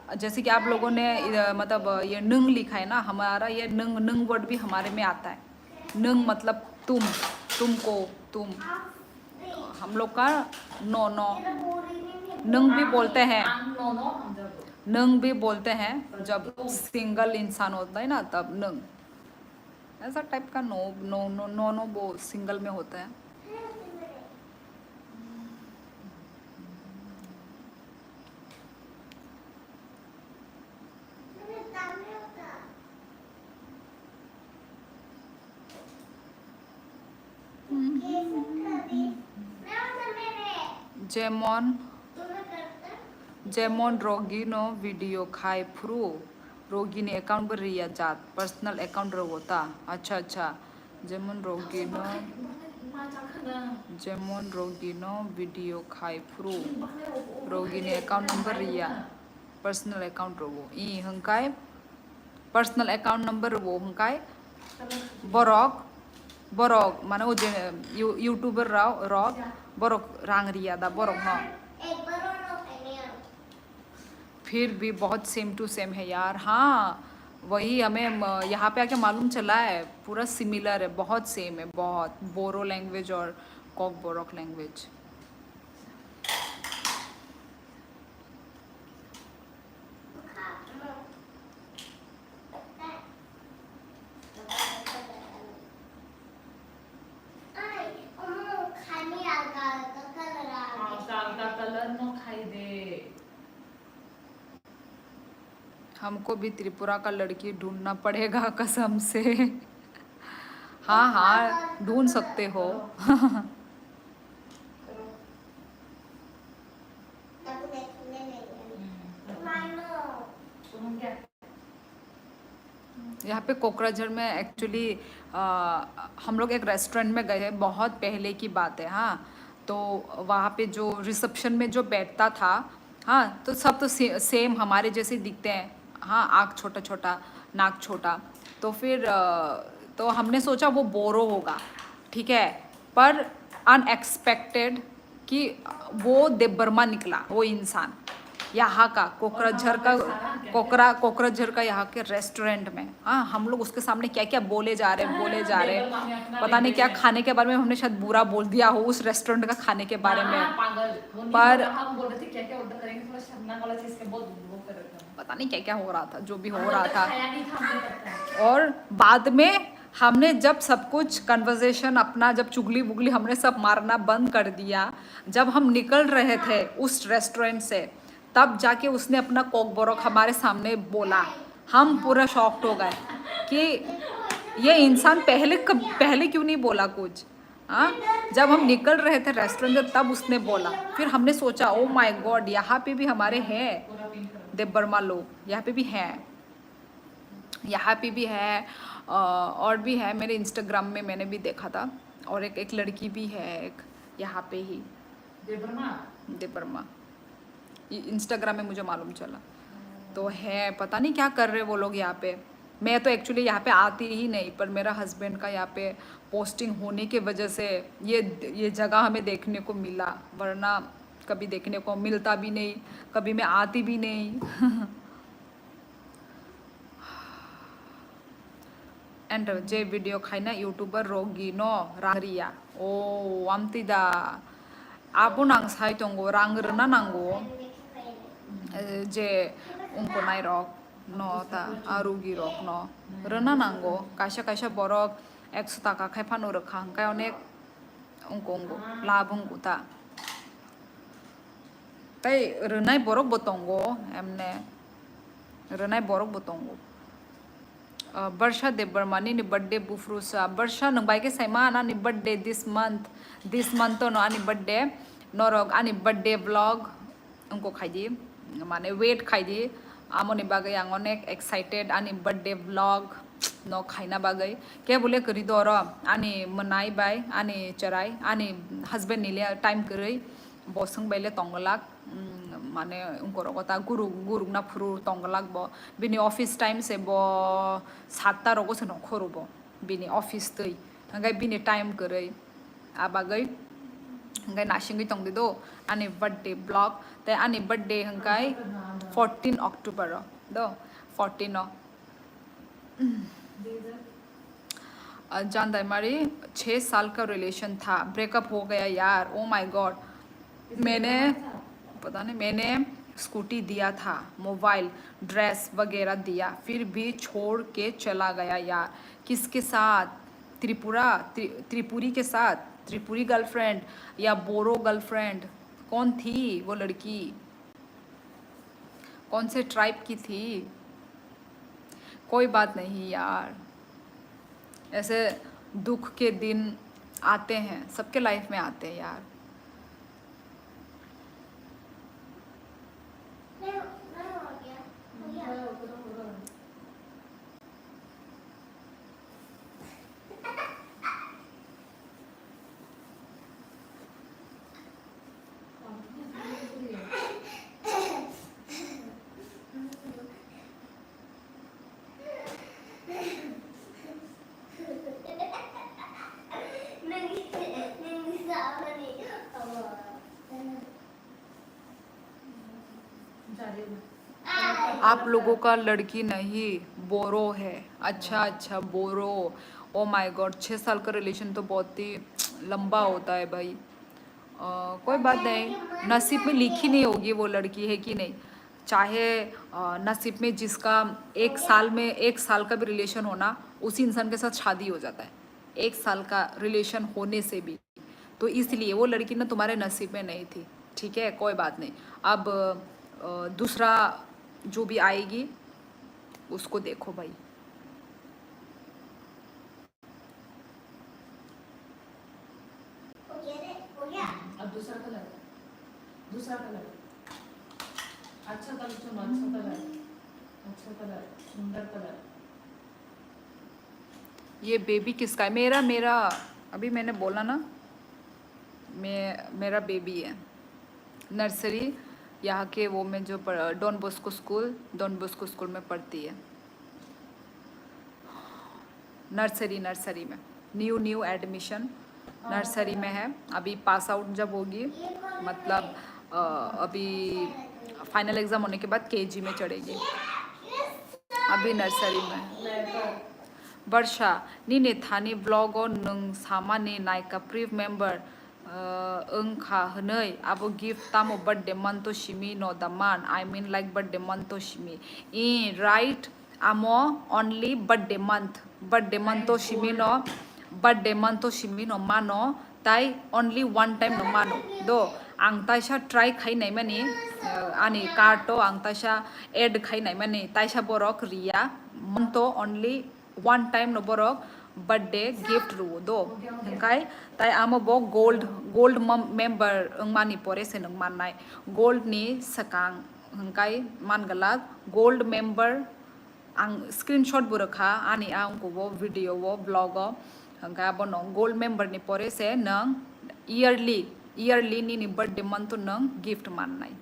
अ, जैसे कि आप लोगों ने, अ, मतलब, अ, ये nung लिखा है ना, हमारा ये nung, nung वर्ड भी हमारे में आता है। Nung मतलब तुम, तुमको, तुम। हम लोग का nono, nung भी बोलते हैं। Ang nono hamjago. Nung भी बोलते हैं, जब सिंगल इंसान होता है ना, तब nung। ऐसा टाइप का no, no, no, no, no वो सिंगल में होता है। Jemon, jemon rogino video khai phuru, rogini account bo riya jat, personal account rwo ta. Acha, acha. Jemon rogino, jemon rogino video khai phuru, rogini account number riya, personal account rwo. I hwngkai personal account number rwo hwngkai borok Borok, mane o je you-, YouTuber rao, rok, borok rang riya da, borok no. फिर भी बहुत same to same है यार। हाँ, वही हमें म-, यहाँ पे आके मालूम चला है, पूरा similar है, बहुत same है, बहुत। बोरो language और कॉकबोरोक language। हमको भी त्रिपुरा का लड़की ढूंढना पड़ेगा कसम से। हाँ, हाँ, ढूंढ सकते हो। यहाँ पे कोकराझार में actually, अ, हम लोग एक रेस्टोरेंट में गए हैं, बहुत पहले की बात है, हाँ। तो वहाँ पे जो रिसेप्शन में जो बैठता था, हाँ, तो सब तो से-, सेम हमारे जैसे दिखते हैं, हाँ, आँख छोटा छोटा, नाक छोटा। तो फिर, अ, तो हमने सोचा वो बोरो होगा, ठीक है, पर अनएक्सपेक्टेड कि वो देबबर्मा निकला, वो इंसान यहाँ का, कोकराझार का, कोकरा कोकराझार का यहाँ के रेस्टोरेंट में। हाँ, हम लोग उसके सामने क्या क्या बोले जा रहे, बोले जा रहे, पता नहीं क्या खाने के बारे में हमने शायद बुरा बोल दिया हो उस रेस्टोरेंट का खाने के बारे में। पर पता नहीं क्या क्या हो रहा था, जो भी हो रहा था। और बाद में हमने जब सब कुछ कन्वर्सेशन अपना, जब चुगली वुगली हमने सब मारना बंद कर दिया, जब हम निकल रहे थे उस रेस्टोरेंट से, तब जाके उसने अपना कोकबोरोक हमारे सामने बोला। हम पूरा शॉक्ड हो गए कि ये इंसान पहले कब, पहले क्यों नहीं बोला कुछ, हाँ? जब हम निकल रहे थे रेस्टोरेंट से, तब उसने बोला। फिर हमने सोचा, ओ माय गॉड, यहाँ पे भी हमारे हैं देबबर्मा लोग, यहाँ पे भी हैं। यहाँ पे भी है, अ, और भी है, मेरे इंस्टाग्राम में मैंने भी देखा था। और एक, एक लड़की भी है एक यहाँ पे ही। देबबर्मा? देबबर्मा। इ-, इंस्टाग्राम में मुझे मालूम चला। तो है, पता नहीं क्या कर रहे वो लोग यहाँ पे। मैं तो एक्चुअली यहाँ पे आती ही नहीं, पर मेरा हस्बैंड का यहाँ पे पोस्टिंग होने के वजह से ये, ये जगह हमें देखने को मिला, वरना कभी देखने को मिलता भी नहीं, कभी मैं आती भी नहीं। And je video khaina YouTuber rok gi no rang riya. O, amtwi da. Abo nang sai tongo, rang rwna nango. Eh, je ungko nai rok no ta, a rugi rok no rwna nango. Kaisa kaisa borok ekso taka khai phano rwkha, hwnkhe onek ungko ungko lab ungko ta. Tai rwnai borok bo tongo, emne rwnai borok bo tongo. Ah, Barsha Debbarma, nini birthday buphuru sa. Barsha, nwng bai khe saima ani birthday this month. This month no ani birthday. Norok ani birthday vlog wngko khaidi, mane wait khaidi. Amoni bagwi ang onek excited ani birthday vlog no khaina bagwi. Kebole kwrwi do oro ani mwnai bai ani chwrai, ani husband ni le time kwrwi. Bo swng bai le tong glak, mm, mane wngkorogo ta guru, gurukna phuru tong glak bo. Bini office time se bo satta rogo se nongkhoro bo, bini office twi. Hwnkhe bini time kwrwi, a bagwi hwnkhe nasingwi tong di do ani birthday vlog. Tei ani birthday hwnkhe fourteen October o do, fourteen o. अ, जान दैमारी, छः साल का रिलेशन था, ब्रेकअप हो गया यार। Oh my God, मैंने, पता नहीं, मैंने स्कूटी दिया था, मोबाइल, ड्रेस वगैरह दिया, फिर भी छोड़ के चला गया यार। किसके साथ? त्रिपुरा, त्रि-, त्रिपुरी के साथ, त्रिपुरी गर्लफ्रेंड या बोरो गर्लफ्रेंड? कौन थी वो लड़की? कौन से ट्राइब की थी? कोई बात नहीं यार, ऐसे दुख के दिन आते हैं, सबके लाइफ में आते हैं यार। आप लोगों का लड़की नहीं, बोरो है। अच्छा, अच्छा, बोरो। ओ माय गॉड, छः साल का रिलेशन तो बहुत ही लंबा होता है भाई। अ, कोई बात नहीं, नसीब में लिखी नहीं होगी वो लड़की, है कि नहीं? चाहे अ, नसीब में जिसका एक साल में, एक साल का भी रिलेशन हो ना, उसी इंसान के साथ शादी हो जाता है, एक साल का रिलेशन होने से भी। तो इसलिए वो लड़की ना तुम्हारे नसीब में नहीं थी, ठीक है, कोई बात नहीं। अब अ, दूसरा जो भी आएगी, उसको देखो भाई। अब दूसरा कलर, दूसरा कलर। अच्छा कलर चुनो, अच्छा कलर, अच्छा कलर, सुंदर कलर। ये बेबी किसका है? मेरा, मेरा, अभी मैंने बोला ना, मैं, मेरा बेबी है। नर्सरी, यहाँ के वो में जो पढ़-, Don Bosco school, Don Bosco school में पढ़ती है। नर्सरी, नर्सरी में, न्यू, न्यू एडमिशन नर्सरी में है। अभी पास आउट जब होगी, मतलब, अ, अभी फाइनल एग्जाम होने के बाद केजी में चढ़ेगी, अभी नर्सरी में। Barsa, nini thani vlog o nwng samani naika pre member, uh, wngkha hwnwi, abo gift tamo birthday month o simi no da man, I mean like birthday month o simi. I right, amo only birthday month, birthday month o simi no, birthday month o simi no mano, tai only one time no mano. Do, ang taisa try khai naimani, uh, ani card o ang taisa add khai naimani, taisa borok riya, month o only one time no borok birthday gift rwo do. Hingkai tai amo bo gold, gold mem-, member wngmani pore se nwng mannai. Gold ni swkang hingkai man glak gold member, ang screenshot bo rwkha ani a wngkha bo video o, vlog o. Hingkai abono gold member ni pore se nwng yearly, yearly nini birthday month o nwng gift mannai.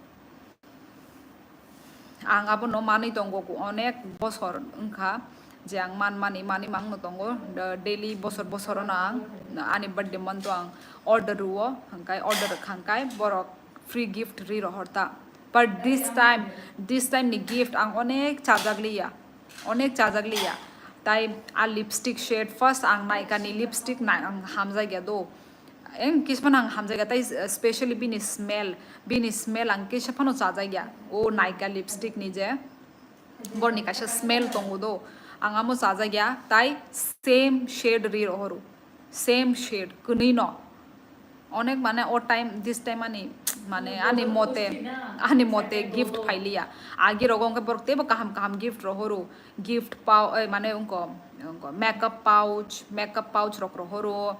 Ang abono manwi tongo, onek bosor wngkha je ang man mani, manwi mangno tongo. Da-, daily bosor bosorono ang ani birthday month o ang order rwo, hingkai order rwkha hingkai borok free gift ri rohor ta. But this time, this time ni gift ang onek chajak liya, onek chajak liya. Tai a lipstick shade, first ang Nykaa ni lipstick na ang hamjak ya do. Eng kisa phano ang hamjakya, tai specially bini smell, bini smell ang kisa phano chajakya. O Nykaa lipstick ni je borni kaisa smell tongo do, ang amo chajakya, tai same shade ri rohoro, same shade, kwnwi no. Onek mane o time, this time ani, mane ani mote, ani mote gift phailiya. Agi rogo hwnkhe borok teibo kaham kaham gift rohoro, gift pou-, eh, mane wngko, wngko makeup pouch, makeup pouch rok rohoro.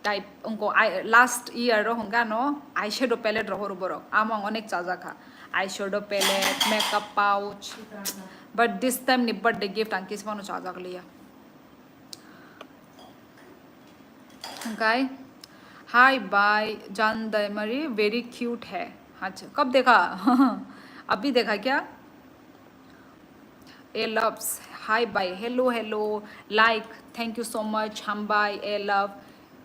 Tai wngko eye-, last year o hwnkhe ano eyeshadow palette rohoro borok. Amo ang onek chajakha. Eyeshadow palette, makeup pouch. But this time ni birthday gift ang kisa phano chajak liya. Hingkai, hi bye, Jandamari, very cute hai. Acha, kab dekha? Abhi dekha kya? A loves, hi bye, hello, hello, like, thank you so much, hambai, a love,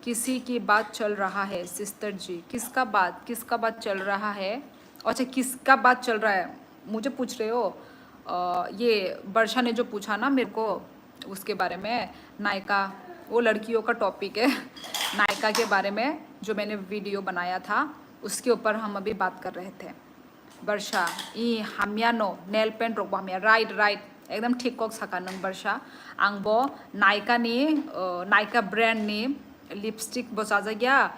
किसी की बात चल रहा है, सिस्टर जी, किसका बात, किसका बात चल रहा है? अच्छा, किसका बात चल रहा है, मुझे पूछ रहे हो? अ, ये वर्षा ने जो पूछा ना मेरे को, उसके बारे में, नायका, वो लड़कियों का टॉपिक है। नायका के बारे में जो मैंने वीडियो बनाया था, उसके ऊपर हम अभी बात कर रहे थे। Barsa, i hamya no, nail paint rok bo hamya. Right, right. Ekdam thik kok saka nwng Barsa. Ang bo Nykaa ni, uh, Nykaa brand ni lipstick bo chajakya,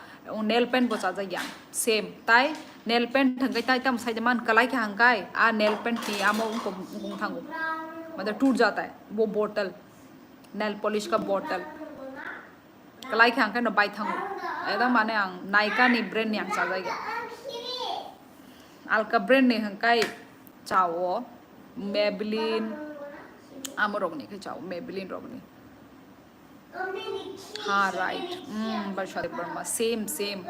nail paint bo chajakya. Same. Tai nail paint hwnkhe tai tamo sai man kalai khe hwnkhe a nail paint ni amo wngko wng thango. Mada tur jata hai. Bo bottle. Nail polish ka bottle. Kalai khe ang khe no bai thango. Ekdam mane ang Nykaa ni brand ni ang chajakya. Alka brand ni hwnkhe chao Maybelline, amo rok ni khe chao Maybelline rok ni. Ha, right. Mm, Barsa Debbarma, same, same.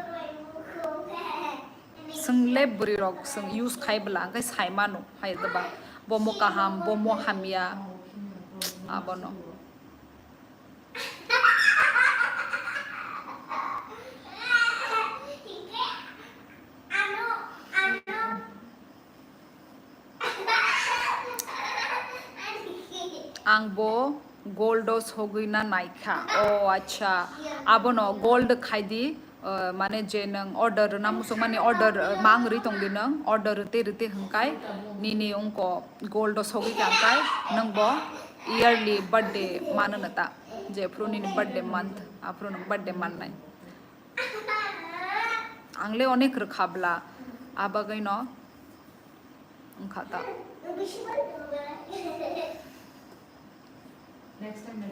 Swng le bwrwi rok swng use khai bwla hwnkhe sai mano hai da ba. Bomo kaham, bomo hamya. Abono. Ang bo gold o sogwi na naikha. O acha, abono gold khaidi, uh, mane je nwng order rwna musukmani order, uh, mang rwi tongdi nwng, order rwte rwte hwnkai nini ungko gold o sogwi kha hwnkai nwng bo yearly birthday mano nata, je phuru nini birthday month, aphuru nwng birthday mannai. Ang le onek rwkha bla, abagwi no wngkha ta. Next time,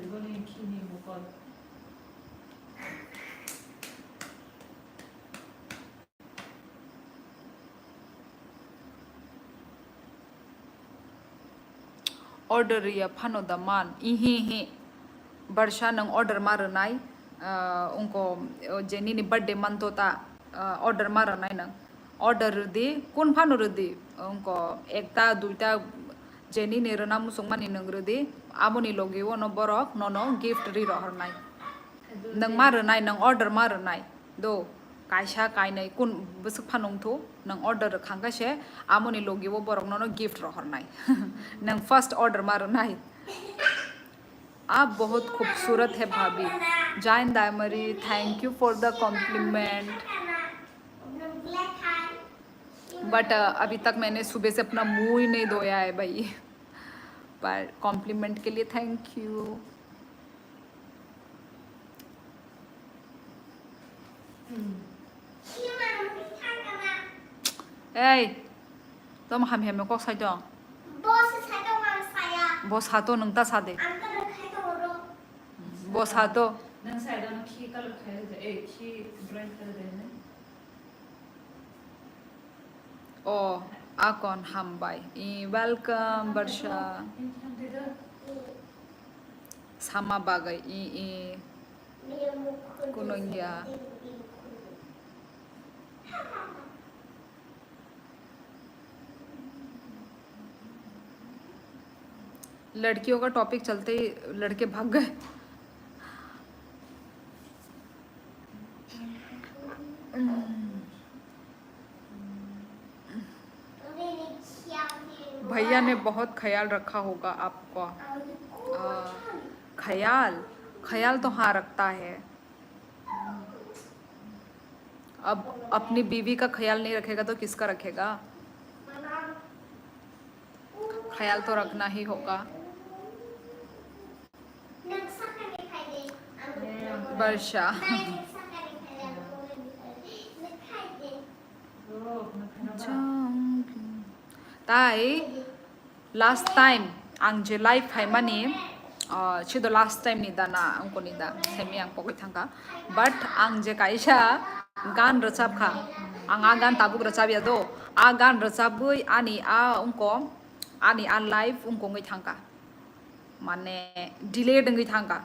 Order ya phano da man. Ihi hi. Barsa nwng order ma rwnai. Ah, ungko, oh, je nini birthday manto ta, ah, order ma rwnai nwng. Order rwdi, kun phano rwdi. Ungko ekta, duita je nini rwna musukmani nwng rwdi. Aboni logi o no borok nono gift ri rohornai. Nwng ma rwnai, nwng order ma rwnai. Do, kaisa, kainwi, kun bwswk phano wngthu, nwng order rwkha hwnkhe se, amoni logi o borok nono gift rohornai. Nwng first order ma rwnai. Aap bahut khoobsurat hai bhabhi. Jain Daimari, thank you for the compliment. But, uh, अभी तक मैंने सुबह से अपना मुंह ही नहीं धोया है भाई। पर compliment के लिए thank you। Ei, tamo ham ham kok sai tong. Bo se sai tong, ang saya. Bo sa to, nwng ta sa de. Ang to rwkhai tong oro. Bo sa to. Nang sai da no khi color khai de, eh, khi drawing khai de ne. Oh, akon hambai. I welcome, Barsha. Sama bagwi, i, i. Kunungya. लड़कियों का टॉपिक चलते ही लड़के भाग गए। भैया ने बहुत ख्याल रखा होगा आपका। आ, ख्याल, ख्याल तो हाँ रखता है। अब अपनी बीवी का ख्याल नहीं रखेगा तो किसका रखेगा? ख्याल तो रखना ही होगा। वर्षा। Tai last time ang je live phaimani, ah, chido last time ni da na, angko ni da, semi ang pogwi thangkha. But ang je kaisa gan rwchapkha, ang a gan tabuk rwchapya do, a gan rwchapwi ani a ungko, ani a live ungko wngwi thangkha. Mane delete wngwi thangkha.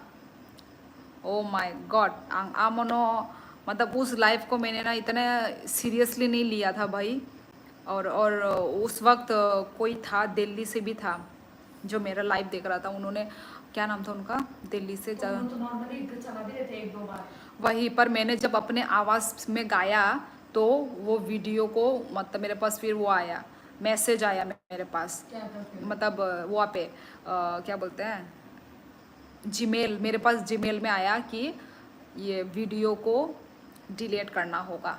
Oh my God, ang amono, मतलब, उस लाइफ को मैंने ना इतने सीरियसली नहीं लिया था भाई। और, और उस वक्त कोई था, दिल्ली से भी था, जो मेरा लाइव देख रहा था। उन्होंने, क्या नाम था उनका, दिल्ली से जा-, वो तो नॉर्मली इधर चला भी रहे थे एक दो बार। वही, पर मैंने जब अपने आवाज़ में गाया, तो वो वीडियो को, मतलब, मेरे पास फिर वो आया, मैसेज आया मेरे पास। क्या था फिर? मतलब, वहाँ पे, अ, क्या बोलते हैं, जीमेल, मेरे पास जीमेल में आया कि ये वीडियो को डिलीट करना होगा।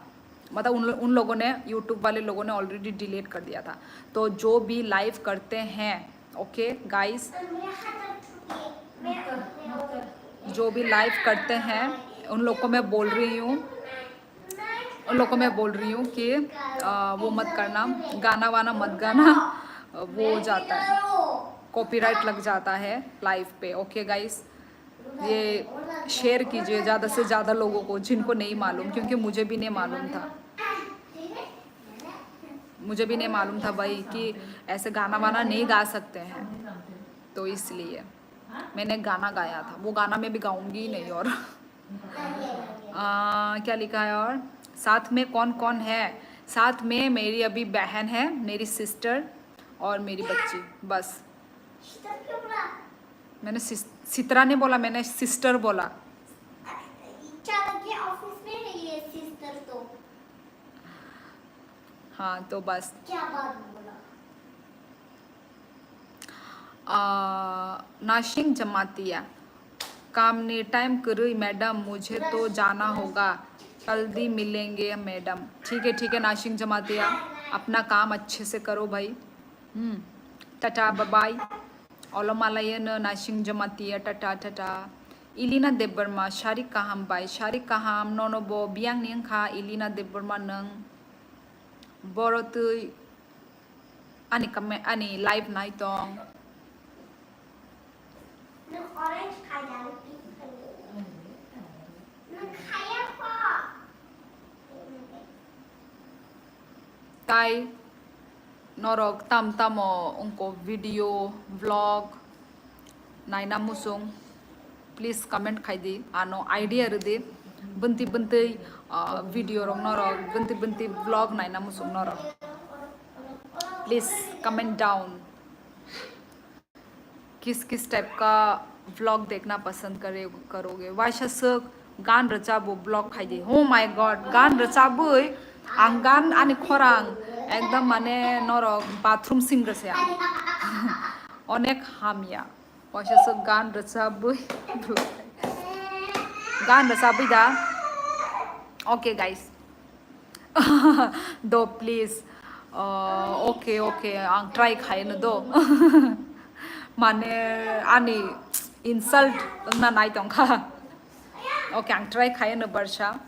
मतलब, उन, उन लोगों ने, यूट्यूब वाले लोगों ने ऑलरेडी डिलीट कर दिया था। तो जो भी लाइव करते हैं, ओके गाइस, जो भी लाइव करते हैं, उन लोग को मैं बोल रही हूँ, उन लोग को मैं बोल रही हूँ कि, अ, वो मत करना, गाना वाना मत गाना, वो हो जाता है, कॉपीराइट लग जाता है लाइव पे। ओके गाइस, ये शेयर कीजिए ज़्यादा से ज़्यादा लोगों को जिनको नहीं मालूम, क्योंकि मुझे भी नहीं मालूम था, मुझे भी नहीं मालूम था भाई कि ऐसे गाना वाना नहीं गा सकते हैं, तो इसलिए मैंने गाना गाया था। वो गाना मैं भी गाऊंगी ही नहीं। और आ, क्या लिखा है? और साथ में कौन कौन है? साथ में मेरी अभी बहन है, मेरी सिस्टर और मेरी बच्ची, बस। सिस्टर क्यों बोला? मैंने सिस-, सितरा नहीं बोला, मैंने सिस्टर बोला। चाणक्य ऑफिस में है ये सिस्टर तो। हाँ, तो बस। क्या बात बोला? आ, नाशिंग जमातिया, काम ने टाइम करुई मैडम, मुझे तो जाना होगा, जल्दी मिलेंगे मैडम। ठीक है, ठीक है नाशिंग जमातिया, अपना काम अच्छे से करो भाई। हम्म, tata bye bye. Olo malaiyano Naising Jamatia, tata tata. Ilina Debbarma, sharik kaham bai, sharik kaham, nono bo biyang ni wngkha Ilina Debbarma nwng. Boro twi ani comment, ani live nai tong. Nwng orange khai da, nwng pink khai da. Nwng khaya kho. Tai norok tam tamo wngko video, vlog naina muchung, please comment khai di, ano idea rw di, bwntwi bwntwi, ah, video rok norok, bwntwi bwntwi vlog naina muchung norok, please comment down. किस किस टाइप का व्लॉग देखना पसंद करे, करोगे? Waisa swk gan rwchabo vlog khai di. Oh my God, gan rwchabwi ang gan ani khorang ekdom mane norok bathroom singer se ang. Onek hamya. Waisa swk gan rwchabwi vlog khai. Gan rwchabwi da. Okay guys. Do, please. Uh, okay, okay, ang try khaino do. Mane ani insult wngna nai tongkha. Okay, ang try khaino barsa.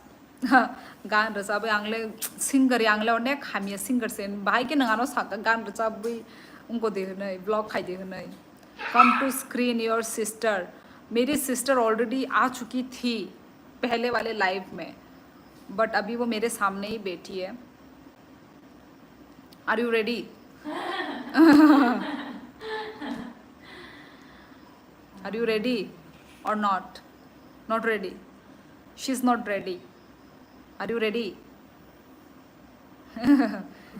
Gan rwchabwi ang le singer, ang le onek hamya singer se. Bahai khe nwng ano saka gan rwchabwi wngkho de hwnwi, vlog khai de hwnwi. Come to screen your sister. मेरी sister already आ चुकी थी पहले वाले लाइव में, बट अभी वो मेरे सामने ही बैठी है। Are you ready? Are you ready or not? Not ready. She is not ready. Are you ready?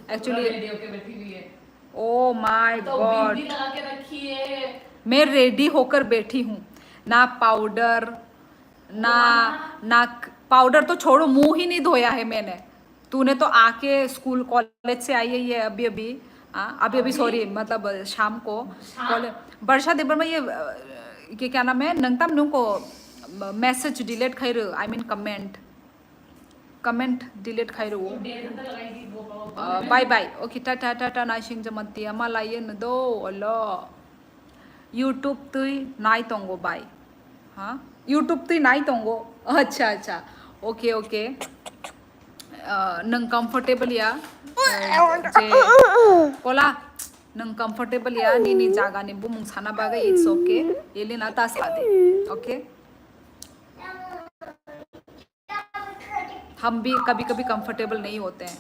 Actually, ready होके बैठी हुई है। Oh my तो God, बिंदी लगा के रखी है। मैं रेडी होकर बैठी हूँ। ना पाउडर, ना, ना पाउडर तो छोड़ो, मुंह ही नहीं धोया है मैंने। तूने तो आके स्कूल, कॉलेज से आई है ये अभी अभी, हाँ, अभी अभी, अभी? सॉरी, मतलब शाम को शाम? कॉलेज, वर्षा देबबर्मा ये, अ, ये क्या नाम है, नंगतम नुको मैसेज डिलीट खाई रहे, I mean comment, comment delete खाई रहे वो। डेढ़ घंटा लगाएगी वो power. Bye bye. Okay, tata tata, Naising Jamatia, Malayan दो, Allah. YouTube twi nai tongo bai. Ha? YouTube twi nai tongo. Acha, acha. Okay, okay. Uh, nwng comfortable ya? Uh, je, kola, nwng comfortable ya? Nini jaga ni bumung sana bagwi, it's okay. Elina ta sadi. Okay? हम भी कभी कभी कंफर्टेबल नहीं होते हैं,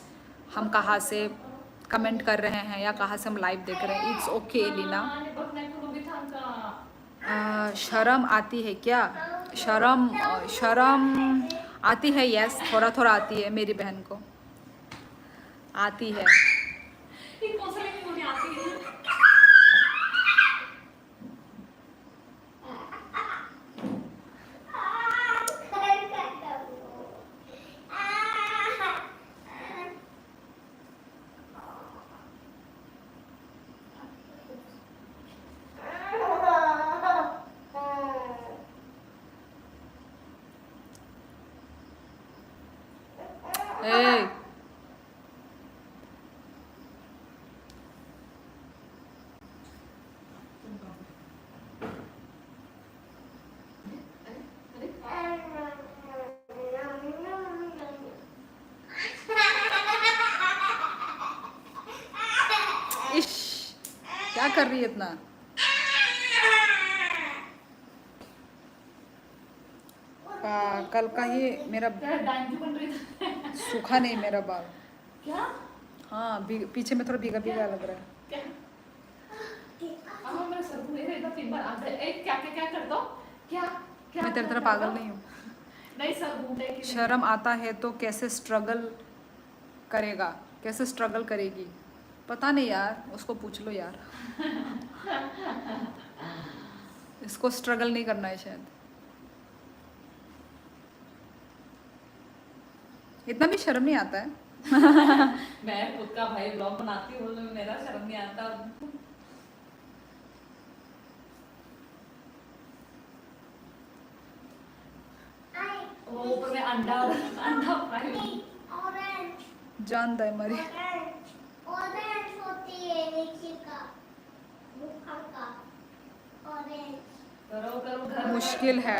हम कहाँ से कमेंट कर रहे हैं या कहाँ से हम लाइव देख रहे हैं। It's okay, Elina. अ, शर्म आती है क्या? शर्म, अ, शर्म आती है, यस, थोड़ा थोड़ा आती है मेरी बहन को, आती है। Hey. इश, क्या कर रही है इतना? का-, कल का ही मेरा क्या डांगी बन रही है? सूखा नहीं मेरा बाल। क्या? हाँ, भी-, पीछे में थोड़ा भीगा भीगा लग रहा है। क्या? अब मेरा सर घूमे थे, इतना तीन बार आ गए। ए, क्या, क्या, क्या कर दो? क्या, क्या, मैं तेरी क्या तरह कर पागल दो? नहीं हूँ। नहीं सर, घूमने के लिए। शर्म आता है तो कैसे स्ट्रगल करेगा, कैसे स्ट्रगल करेगी? पता नहीं यार, उसको पूछ लो यार। इसको स्ट्रगल नहीं करना है शायद। इतना भी शर्म नहीं आता है। मैं खुद का भाई व्लॉग बनाती हूँ, मेरा शर्म नहीं आता। ऊपर में अंडा, अंडा फ्राई। ऑरेंज। जान दे मरी। ऑरेंज, ऑरेंज होती है नीचे का, ऊपर का ऑरेंज। करो, करो, घर। मुश्किल है।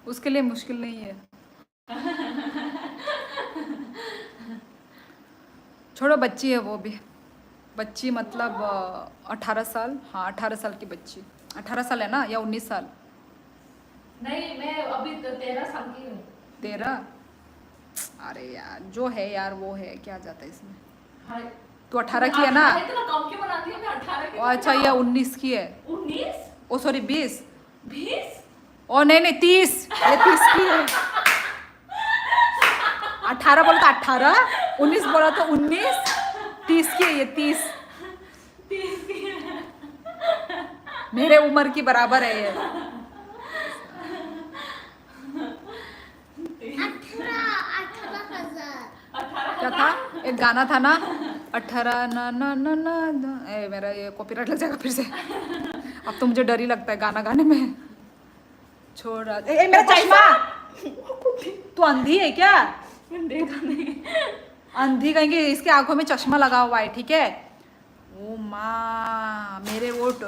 उसके लिए मुश्किल नहीं है। छोड़ो, बच्ची है वो भी। बच्ची मतलब, अ, अठारह साल। हाँ, अठारह साल की बच्ची। अठारह साल है ना, या उन्नीस साल? नहीं, मैं अभी तो तेरह साल की हूँ। तेरह? अरे यार, जो है यार, वो है, क्या जाता है इसमें। हाँ। तू अठारह की है ना? अठारह इतना कम क्यों बनाती है? मैं अठारह की ओ, अच्छा, थोड़ी ये ना। उन्नीस की है। उन्नीस? ओ, सॉरी, बीस। बीस? ओ, नहीं, नहीं, तीस। ये तीस की है। अठारह बोला तो अठारह, उन्नीस बोला तो उन्नीस, तीस की है ये, तीस। तीस की है। मेरे उम्र की बराबर है ये। अठारह, अठारह हजार। क्या था? एक गाना था ना, अठारह ना, ना, ना, ना, ना। ए, मेरा ये कॉपीराइट लग जाएगा फिर से। अब तो मुझे डर ही लगता है गाना गाने में। छोड़ रहा, ए, ए, मेरा चश्मा। तू अंधी है क्या? मैं देखा नहीं। अंधी कहीं की, इसके आंखों में चश्मा लगा हुआ है, ठीक है? ओ माँ, मेरे वो ट-,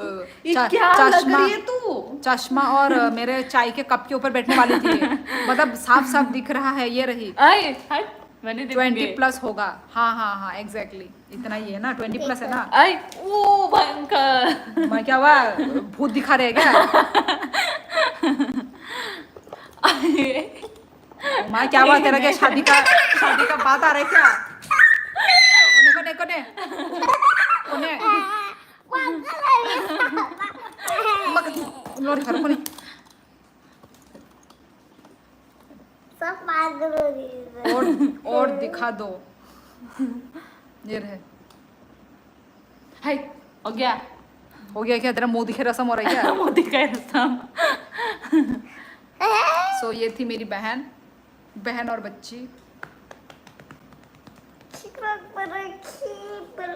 ये च-, क्या लग चश्मा, रही है तू? चश्मा और, अ, मेरे चाय के कप के ऊपर बैठने वाली थी। मतलब, साफ साफ दिख रहा है, ये रही। आई, हट, मैंने देखी। ट्वेंटी प्लस होगा। हाँ, हाँ, हाँ, एग्जैक्टली। इतना ही है ना, ट्वेंटी प्लस है ना। आई, ओ भयंकर। मैं क्या हुआ, भूत दिखा रहे हैं क्या? आई। माँ, क्या हुआ, तेरा क्या शादी का, शादी का बात आ रहा है क्या? कोने, कोने, कोने? कोने? माँ, लोरी करो, कोने? सब पागल हो रही है। और, और दिखा दो। ये रहे। हाय, हो गया। हो गया क्या? तेरा मुंह दिखे रसम हो रहा है क्या? मुंह दिखे रसम। सो, ये थी मेरी बहन, बहन और बच्ची। खीर पर रखी, पर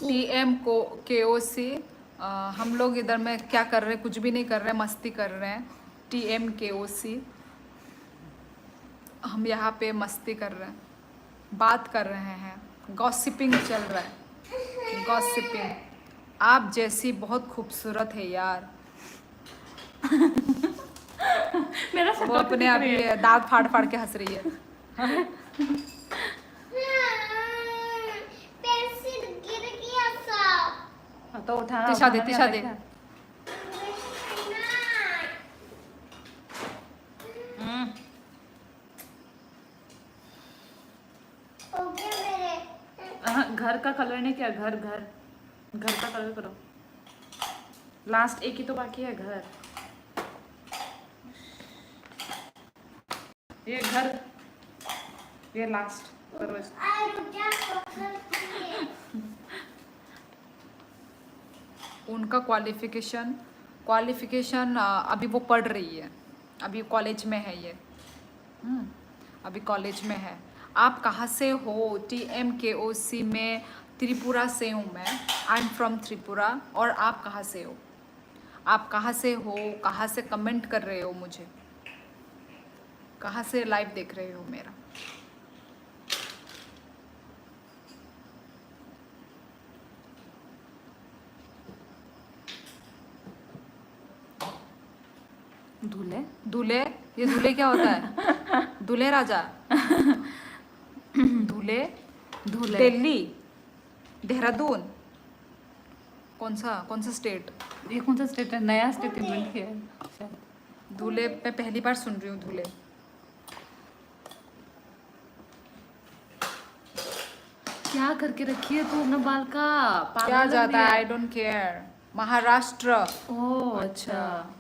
टीएम को केओसी। हम लोग इधर में क्या कर रहे हैं? कुछ भी नहीं कर रहे हैं, मस्ती कर रहे हैं। टीएम केओसी। हम यहाँ पे मस्ती कर रहे हैं, बात कर रहे हैं, गॉसिपिंग चल रहा है, गॉसिपिंग। आप जैसी बहुत खूबसूरत है यार। मेरा वो अपने आप ही दांत फाड़ फाड़ के हंस रही है। पेंसिल गिर गया सब। हाँ, तो उठा, तिशा दे, उठा, तिशा दे। हम्म। हो गया मेरे। हाँ, घर का कलर नहीं किया, घर, घर, घर का कलर करो। लास्ट एक ही तो बाकी है, घर। ये घर, ये लास्ट करो इसको। उनका क्वालिफिकेशन, क्वालिफिकेशन अभी वो पढ़ रही है, अभी कॉलेज में है ये। हम्म, अभी कॉलेज में है। आप कहाँ से हो? टीएमकेओसी में त्रिपुरा से हूँ मैं। I am from Tripura. और आप कहाँ से हो? आप कहाँ से हो? कहाँ से कमेंट कर रहे हो मुझे? कहाँ से लाइव देख रहे हो मेरा? दूल्हे। दूल्हे? ये दूल्हे क्या होता है? दूल्हे राजा। दूल्हे। दूल्हे। दिल्ली। देहरादून। कौन सा, कौन सा स्टेट? ये कौन सा स्टेट है? नया स्टेट इन्वेंट किया है शायद। दूल्हे, मैं पहली बार सुन रही हूँ दूल्हे। क्या करके रखी है तू अपना बाल का? पागल क्या लग जाता रही है, है। I don't care। महाराष्ट्र। ओह, अच्छा।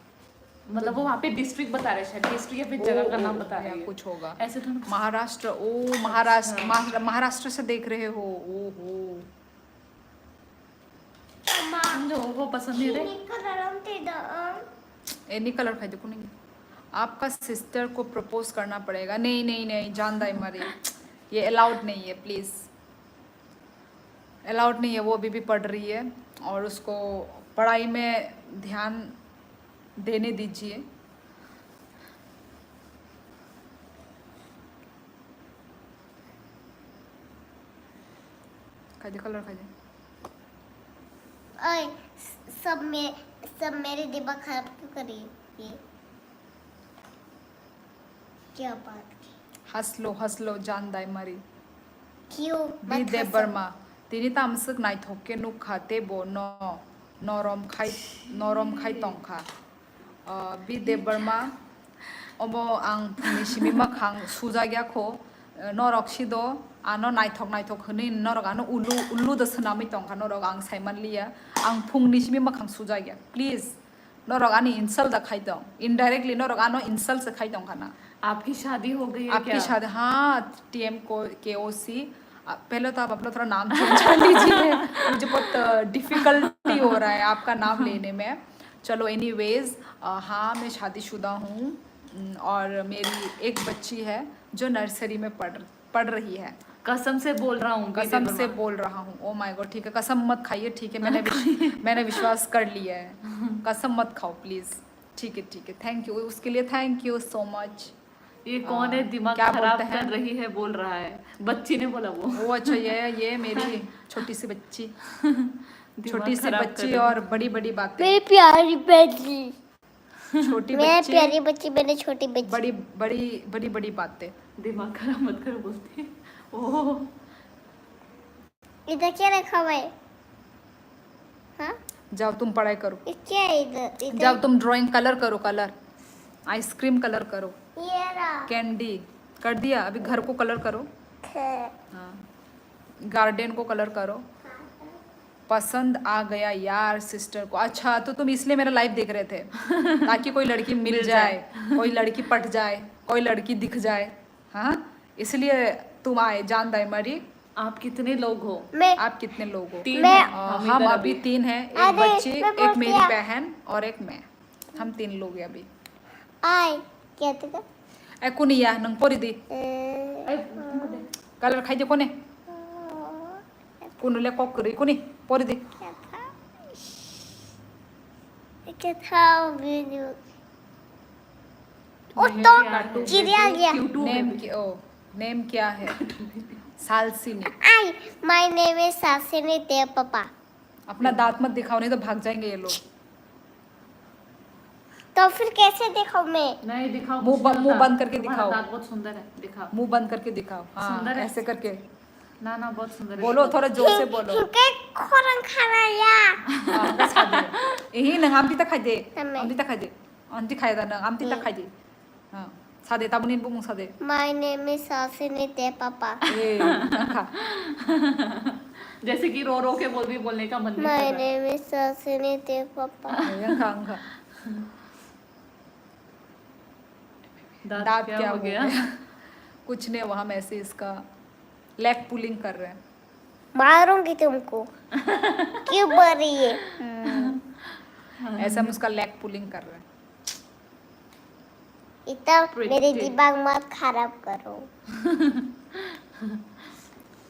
मतलब वो वहाँ पे डिस्ट्रिक्ट बता रहे, शायद डिस्ट्रिक्ट या फिर जगह का नाम बता रहे हैं। कुछ होगा। ऐसे थोड़ा महाराष्ट्र। ओ महाराष्ट्र, महाराष्ट्र से देख रहे हो? ओहो। मुझे वो पसंद नहीं रहे। Any color खाई देखो नहीं। आपका सिस्टर को प्रपोज करना पड़ेगा। नहीं नहीं नहीं, जान दाई मारी, ये अलाउड नहीं है, प्लीज। अलाउड नहीं है, वो अभी भी पढ़ रही है और उसको पढ़ाई में ध्यान देने दीजिए। खाई दे, कलर खाई दे। ओए, सब में, सब मेरे दिमाग खराब क्यों कर रही है ये? क्या बात की? हंस लो, हंस लो, जान दाई मारी। क्यों? बी देव Verma, tini tamswk naithok khe nuk kha, teibo no norom khai, norom khai tong kha. Ah, B Debbarma, obo ang phungni simi mwkhang sujak ya kho. Eh, norok sido, ano naithok naithok hwnwi norok ano ulu, ulu da swnamwi tongkha norok, ang saimanliya. Ang phungni simi mwkhang sujak ya. Please, norok ani insult da khai tong. Indirectly norok ano insult se khai tongkha na. आपकी शादी हो गई है आपकी क्या? शादी, हाँ, T M को, K O C। आ, पहले तो आप अपना थोड़ा नाम चेंज कर लीजिए। मुझे बहुत, अ, डिफिकल्टी हो रहा है आपका नाम लेने में। चलो, एनीवेज, अ, हाँ, मैं शादीशुदा हूँ, उम, और मेरी एक बच्ची है जो नर्सरी में पढ़, पढ़ रही है। कसम से बोल रहा हूँ, कसम से बोल रहा हूँ। ओ माय गॉड, ठीक है, कसम मत खाइए, ठीक है, मैंने विश-, मैंने विश्वास कर लिया है। कसम मत खाओ, प्लीज। ठीक है, ठीक है, थैंक यू, उसके लिए थैंक यू सो मच। ये कौन है, अ, दिमाग क्या खराब बोलते हैं? कर रही है, बोल रहा है। बच्ची ने बोला वो। ओ अच्छा, ये, ये मेरी छोटी सी बच्ची। दिमाग छोटी सी खराब कर बच्ची रही है। और बड़ी बड़ी बातें। मेरी प्यारी बच्ची। छोटी मैं बच्ची, प्यारी बच्ची, मैंने छोटी बच्ची। बड़ी, बड़ी, बड़ी, बड़ी बातें। दिमाग खराब मत करो बोलती है। ओह। इधर क्या रखा हुआ है? हाँ? जाओ, तुम पढ़ाई करो। ये क्या है इधर? इधर जाओ, तुम ड्राइंग कलर करो, कलर। आइसक्रीम कलर करो। ये रहा। कैंडी कर दिया, अभी घर को कलर करो। खे। हाँ, गार्डन को कलर करो। पसंद आ गया यार सिस्टर को। अच्छा, तो तुम इसलिए मेरा लाइव देख रहे थे, ताकि कोई लड़की मिल मिल जाए, जाए। कोई लड़की पट जाए, कोई लड़की दिख जाए। हाँ, इसलिए तुम आए, जान दाई मारी। आप कितने लोग हो? मैं आप कितने लोग हो? तीन मैं हैं। अ, हम हम इधर अभी अभी। तीन हैं, एक अरे, बच्ची, मैं एक बोल मेरी दिया। बहन और एक मैं। हम तीन लोग हैं अभी। आए, क्या थे? ए, कुनिया, नंग पोरी दी। ए, कलर खाई दे कोने? कुनु ले कॉक करी कोनी? पोरी दी। क्या था? क्या था वीडियो? ओ तो चिड़िया गया। नेम क्या, ओ, नेम क्या है? सालसिनी। आई, my name is सालसिनी देव पापा। अपना दांत मत दिखाओ, नहीं तो भाग जाएंगे ये लोग। तो फिर कैसे दिखाऊं मैं? नहीं, दिखाओ, मुंह कुछ ब-, नहीं मुंह होता। बंद करके तुम्हारा दिखाओ। दांत बहुत सुंदर है, दिखाओ। मुंह बंद करके दिखाओ। हाँ, सुंदर है। ऐसे करके। ना, ना, बहुत सुंदर है। बोलो, थोड़ा जोर से बोलो। हिंके खोरंग खाना या। हाँ, बस खा दे। यही ना, आमटी तक खाई दे। तमे। आमटी तक खाई दे। आमटी खाई दा ना, आमटी तक खाई दे। हाँ, सादे, ताबुनिन बुमुं सादे। My name is Sasini De Papa। ए, खा। जैसे कि रो रो के बोल भी बोलने का मन नहीं कर रहा। My name is Sasini De Papa। ए, खा, खा। दांत दांत क्या क्या हो हो गया? गया? कुछ नहीं, वो हम ऐसे इसका लेग पुलिंग कर रहे हैं। मारूंगी तुमको। क्यों बोल रही है? ऐसे हम उसका लेग पुलिंग कर रहे हैं। इतना मेरे प्रिटेंड। दिमाग मत खराब करो।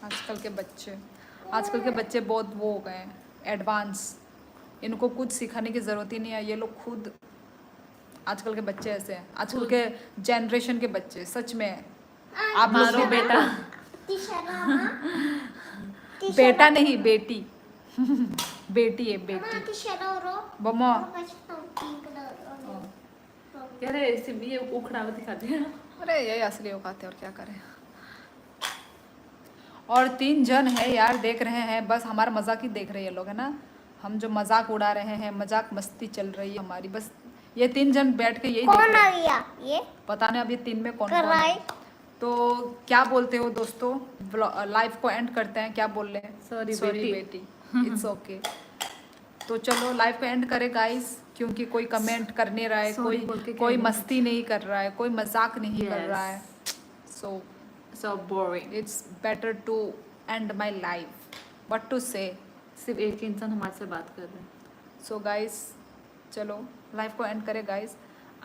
आजकल के बच्चे, आजकल के बच्चे बहुत वो हो गए हैं, एडवांस। इनको कुछ सिखाने की ज़रूरत ही नहीं है, ये लोग खुद, आजकल के बच्चे ऐसे हैं, आजकल के जनरेशन के बच्चे, सच में। आप लोग मारो भी बेटा। बेटा नहीं, बेटी। बेटी है, बेटी। Bomo। क्या रे, ऐसे भी ये उखड़ा हुआ दिखाते हैं। अरे, यही असली औकात है, और क्या करें। और तीन जन है यार, देख रहे हैं, बस हमारा मजाक ही देख रहे हैं ये लोग, है ना। हम जो मजाक उड़ा रहे हैं, मजाक मस्ती चल रही है हमारी, बस ये तीन जन बैठ के यही देख कौन रहे आ हैं। गया ये? पता नहीं अब ये तीन में कौन कौन है। कराई। तो क्या बोलते हो दोस्तों, व्लॉ-, लाइव को एंड करते हैं, क्या बोल रहे हैं? सॉरी सॉरी बेटी। बेटी, इट्स ओके। तो चलो लाइव को एंड करें गाइस। क्योंकि कोई कमेंट कर नहीं रहा है, कोई कोई मस्ती नहीं कर रहा है, कोई मजाक नहीं कर रहा है। So it's better to end my life. What to say? सिर्फ एक ही इंसान हमारे से बात कर रहे हैं। So guys, चलो, लाइफ को एंड करें गाइस।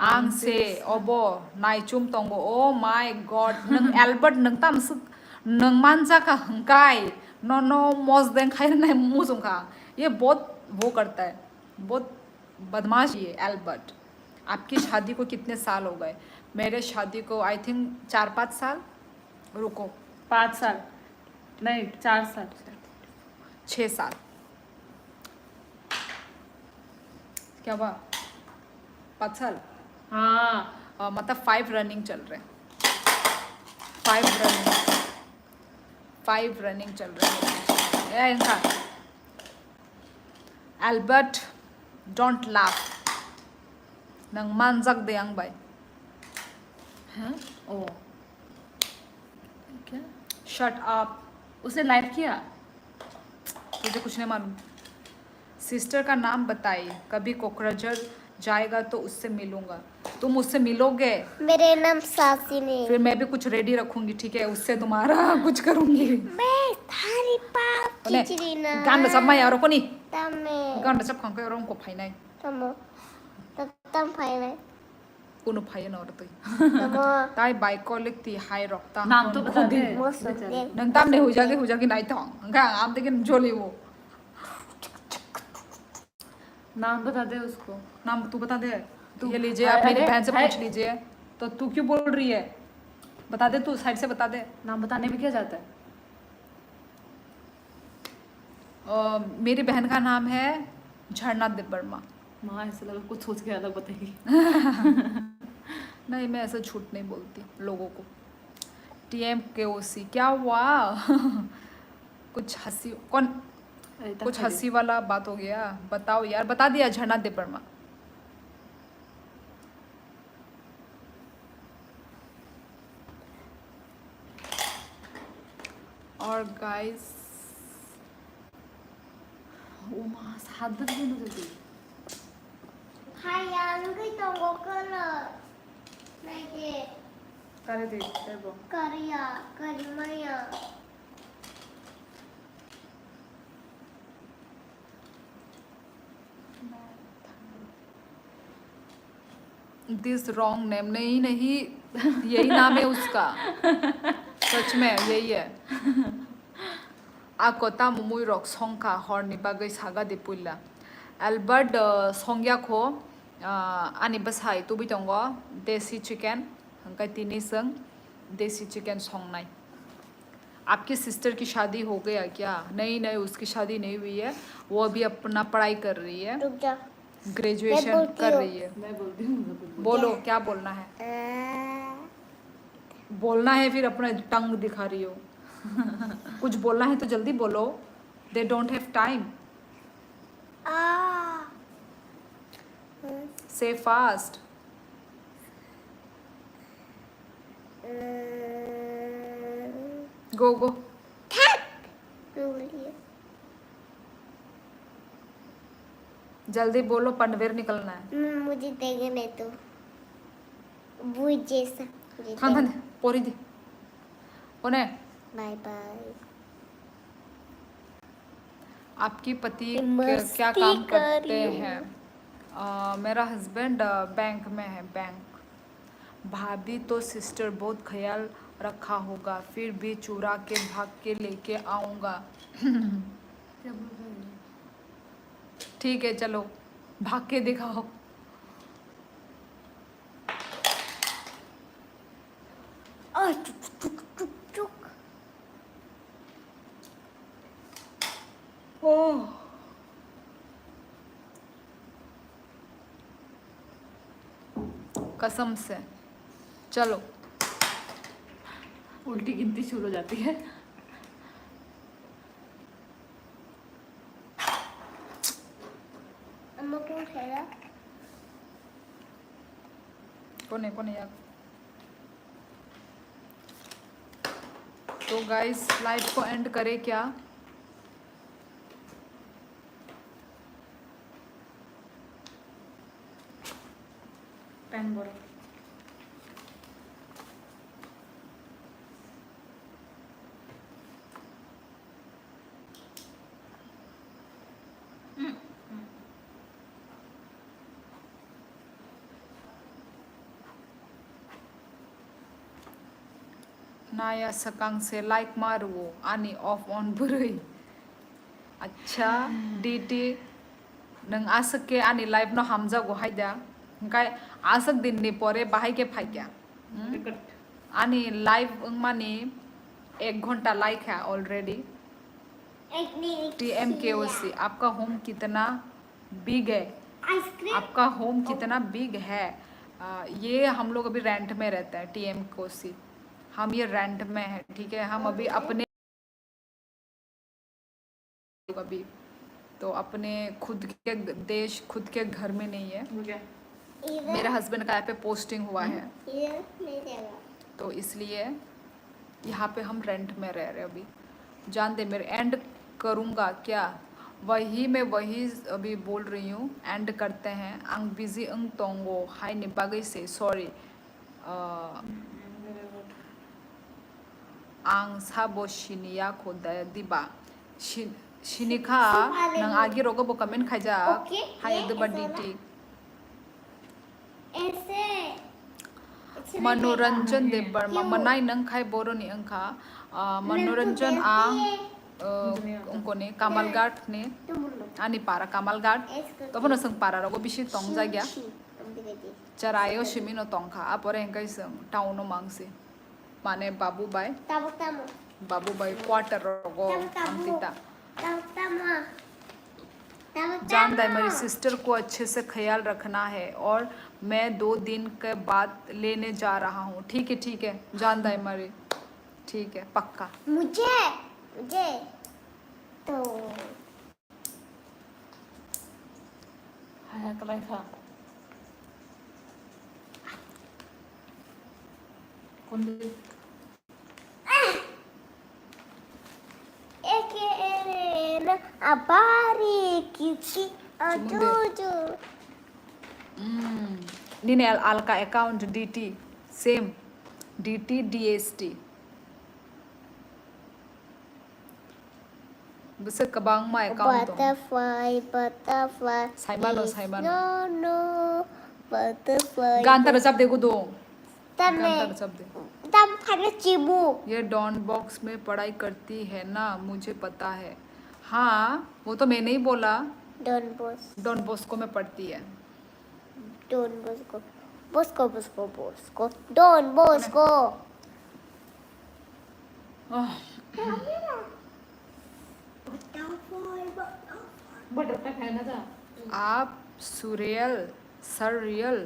आंग से ओबो नाइचुम तोंगो। Oh my God, नंग एल्बर्ट नंग तमसुक नंग मांजा का हंकाई। No no, मोज दें खाई नहीं मुझुंगा। ये बहुत वो करता है, बहुत बदमाश ये एल्बर्ट। आपकी शादी को कितने साल हो गए? मेरे शादी को आई थिंक चार पाँच साल। रुको, पाँच साल नहीं, चार साल। छः साल। क्या हुआ? पाँच साल। हाँ। मतलब फाइव रनिंग चल रहे हैं। फाइव रनिंग, फाइव रनिंग चल रहे हैं। ए, इनका एल्बर्ट, डोंट लाफ। नंग मानजक दे आंग बाय। हाँ? ओ। क्या? Shut up. उसने लाइव किया? मुझे कुछ नहीं मालूम। सिस्टर का नाम बताइए, कभी कोकराझार जाएगा तो उससे मिलूंगा। तुम उससे मिलोगे? मेरे नाम सासी ने। फिर मैं भी कुछ रेडी रखूंगी, ठीक है? उससे तुम्हारा कुछ करूंगी। मैं थारी पाप खिचड़ी ना। गान रचब माया रो कोनी? तमे। गान रचब खंखो रो को फाइनाई। तमो। तम फाइनाई। Kuno phaiya no rwtwi. Tamo. Tai bai kolik ti hai rok ta. Naam to bata de. Nang tamni hujagi hujagi nai tong. Hwnkhe ang amtwi khe joli o. नाम बता दे उसको। नाम तू बता दे। तू ये लीजिए, आप मेरी बहन से पूछ लीजिए। तो तू क्यों बोल रही है? बता दे, तू साइड से बता दे। नाम बताने में क्या जाता है? अ, मेरी बहन का नाम है झरना देव वर्मा। माँ, ऐसा लगा कुछ सोच के अलग बताएगी। नहीं, मैं ऐसा झूठ नहीं बोलती लोगों को। टीएम केओसी क्या हुआ? कुछ हंसी कौन? कुछ हंसी वाला बात हो गया? बताओ यार, बता दिया झरना देव वर्मा। और गाइस, ओ माँ, सात बजे में जल्दी। Hai, ang gwi tongo kolo. Naidi. Kare di, tebo. Kariya, karimaya. This wrong name. नहीं नहीं, यही नाम है उसका। सच में यही है। Ako tamo mui rok songkha horni bagwi saga di puila. Albert, uh, songya kho, uh, ani bwsai tubui tongo desi chicken, hwnkhe tini chwng desi chicken songnai. आपकी सिस्टर की शादी हो गया क्या? नहीं नहीं, उसकी शादी नहीं हुई है, वो अभी अपना पढ़ाई कर रही है। रुक जा। ग्रेजुएशन कर रही है। मैं बोलती हूँ, मैं बोलती हूँ। बोलो, क्या बोलना है? बोलना है, फिर अपना टंग दिखा रही हो। कुछ बोलना है तो जल्दी बोलो। They don't have time। Say fast। Go, go। जल्दी बोलो, पंडवेर निकलना है। मुझे देंगे नहीं तो। बुझे सा। थान, थान, पोरी दे। कोने? Bye bye. आपके पति क्या काम करते हैं? मेरा हस्बैंड बैंक में है, बैंक। भाभी तो सिस्टर बहुत ख्याल रखा होगा, फिर भी चुरा के भाग के लेके आऊंगा। ठीक है, चलो भाग के दिखाओ। कसम से। चलो। उल्टी गिनती शुरू हो जाती है। अम्मा कौन खाएगा? कोने, कोने यार? तो गाइस, लाइव को एंड करें क्या? Pen borok. Naya swkang se like ma rwo ani off on bwrwi. Acha, D T, nwng aswk khe ani live no hamjago hai da? Hwnkhe aswk din ni pore bahai khe phaikha. Hmm? Ani live wngmani ek ghonta laikha already. T M K O C, आपका होम कितना बिग है? आपका होम कितना बिग है? आ, ये हम लोग अभी रेंट में रहते हैं, T M K O C। हम ये रेंट में हैं, ठीक है? हम अभी अपने अभी तो अपने खुद के देश, खुद के घर में नहीं है। मेरे हस्बैंड का यहाँ पे पोस्टिंग हुआ है, तो इसलिए यहाँ पे हम रेंट में रह रहे अभी। जान दे मेरे, एंड करूँगा क्या? वही मैं वही अभी बोल रही हूँ, एंड करते हैं। Ang busy wng tongo, haini bagwi se, sorry. Ang sabo siniya kho diba? Sinikha, nang agi rogo bo comment khaijak. Hai diba D T? Manoranjan Debbarma, manai nang khai boroni wngkha. Manoranjan ang wngkoni Kamalghat ni, ani para Kamalghat. Tobono swng para rogo bisi tongjak ya. Charayo simi no tongkha, apore hingkai swng town o mangsi. Mane Babu bai. Babu bai quarter rogo amtita. जान दाई, मेरी सिस्टर को अच्छे से ख्याल रखना है और मैं दो दिन के बाद लेने जा रहा हूँ। ठीक है, ठीक है, जान दाई, मेरी, ठीक है, पक्का। मुझे, मुझे तो Haya kalai kha. Kundi. Eke ere na abari kichi ajuju. Nini alka account D T, same D T D S T. Bwswk kwbangma account tongo. Butterfly, butterfly. Saimano, saimano. No, no, butterfly. Gan ta rwchap de gudo. Gan ta rwchap de. Tam khana chibu. ये don box में पढ़ाई करती है ना, मुझे पता है। हाँ, वो तो मैंने ही बोला। Don Bosco। डॉन बॉस्को में पढ़ती है। Don Bosco, Bosco, Bosco, Bosco, Don Bosco। आप सुरियल, सररियल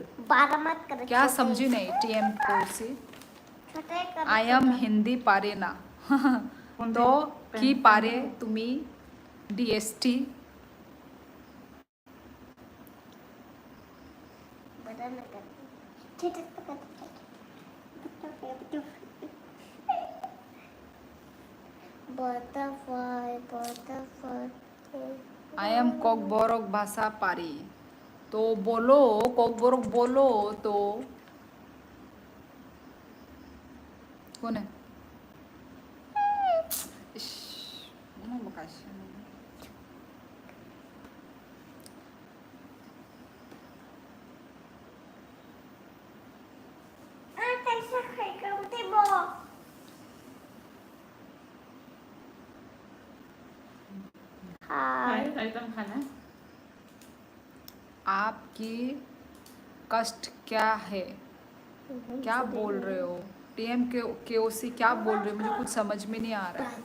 क्या समझी नहीं? T M K O C। I am Hindi पारे ना। तो की पारे तुम्ही D S T। Butterfly, butterfly। I am Kokborok bhasha pari। तो बोलो, Kokborok बोलो तो। কোনে? ইস, মনে হয় কাশি। आपकी कष्ट क्या है? क्या बोल रहे हो? T M K O C क्या बोल रहे हो? मुझे कुछ समझ में नहीं आ रहा है।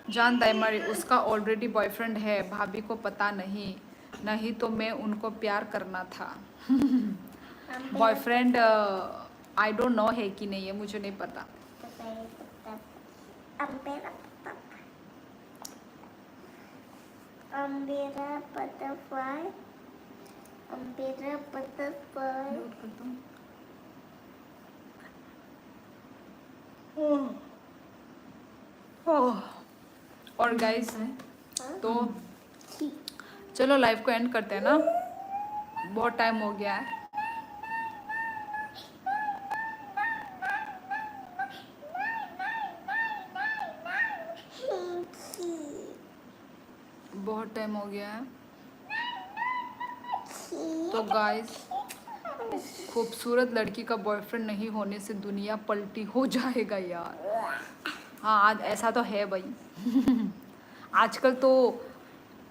जान दाई मारी, उसका ऑलरेडी बॉयफ्रेंड है, भाभी को पता नहीं, नहीं तो मैं उनको प्यार करना था। बॉयफ्रेंड, आई डोंट नो है कि नहीं है, मुझे नहीं पता। Umbrella butterfly, umbrella butterfly। और गाइस, तो चलो लाइव को एंड करते हैं ना। बहुत टाइम हो गया है। बहुत टाइम हो गया है। तो गाइस, खूबसूरत लड़की का बॉयफ्रेंड नहीं होने से दुनिया पलटी हो जाएगा यार। हाँ, आज ऐसा तो है भाई। आजकल तो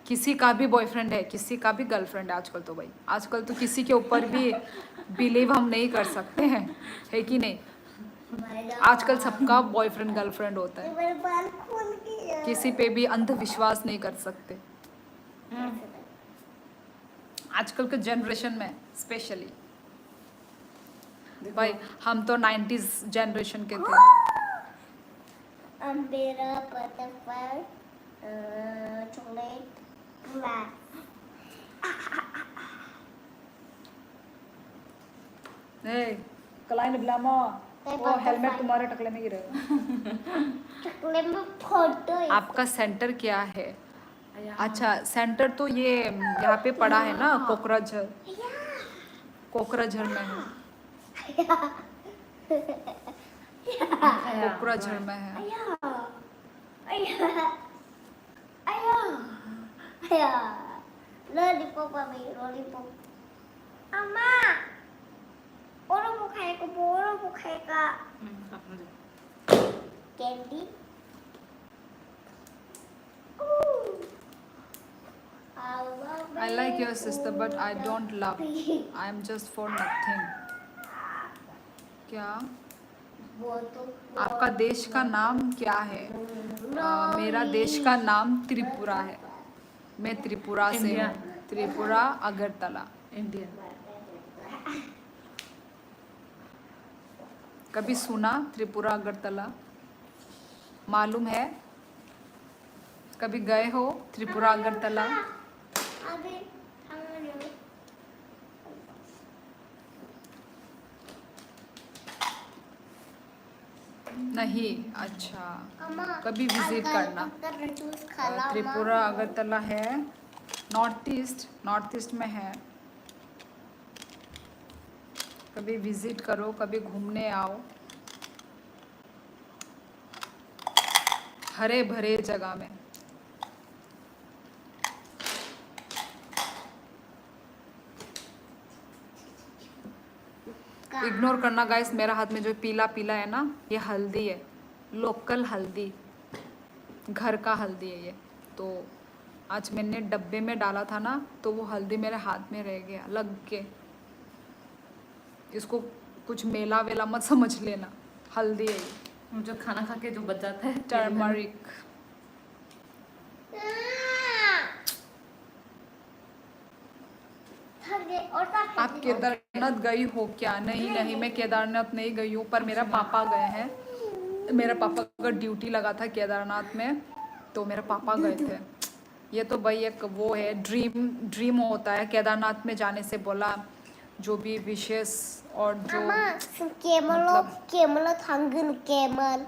किसी का भी बॉयफ्रेंड है, किसी का भी गर्लफ्रेंड है आजकल तो भाई। आजकल तो किसी के ऊपर भी बिलीव हम नहीं कर सकते हैं, है कि नहीं? आजकल सबका बॉयफ्रेंड गर्लफ्रेंड होता है, किसी पे भी अंधविश्वास नहीं कर सकते। आजकल के जनरेशन में स्पेशली भाई, हम तो नाइंटीज़ जनरेशन के थे। Umbrella, butterfly, uh, chocolate, glass. ए, कलाई ने बिलामो, वो हेलमेट तुम्हारे टकले में गिरे। टकले में फोटो है। आपका सेंटर क्या है? अच्छा, सेंटर तो ये यहाँ पे पड़ा है ना, कोकराझर। कोकराझर में है। कोकराझर में है। Lollipop, mami, lollipop. Ama, oro bo khai ko, bo oro bo khai ka. Candy. I like your sister, but I don't love. I am just for nothing. क्या? आपका देश का नाम क्या है? अ, मेरा देश का नाम त्रिपुरा है। मैं त्रिपुरा से हूँ। त्रिपुरा, अगरतला। इंडिया। कभी सुना त्रिपुरा अगरतला? मालूम है? कभी गए हो त्रिपुरा अगरतला? अभी हम लोग नहीं। अच्छा, कभी विजिट करना। त्रिपुरा अगरतला है, नॉर्थ ईस्ट, नॉर्थ ईस्ट में है। कभी विजिट करो, कभी घूमने आओ। हरे भरे जगह में। इग्नोर करना गाइस, मेरा हाथ में जो पीला पीला है ना, ये हल्दी है, लोकल हल्दी, घर का हल्दी है ये। तो आज मैंने डब्बे में डाला था ना, तो वो हल्दी मेरे हाथ में रह गया, लग के। इसको कुछ मेला वेला मत समझ लेना, हल्दी है ये। जो खाना खा के जो बच जाता है। टर्मरिक। आप केदारनाथ गई हो क्या? नहीं, नहीं, मैं केदारनाथ नहीं गई हूँ, पर मेरा पापा गए हैं। मेरा पापा का ड्यूटी लगा था केदारनाथ में, तो मेरा पापा गए थे। ये तो भाई एक वो है, ड्रीम, ड्रीम होता है केदारनाथ में जाने से, बोला जो भी विशेष और जो, ama, camel, मतलब, camel thangin, camel,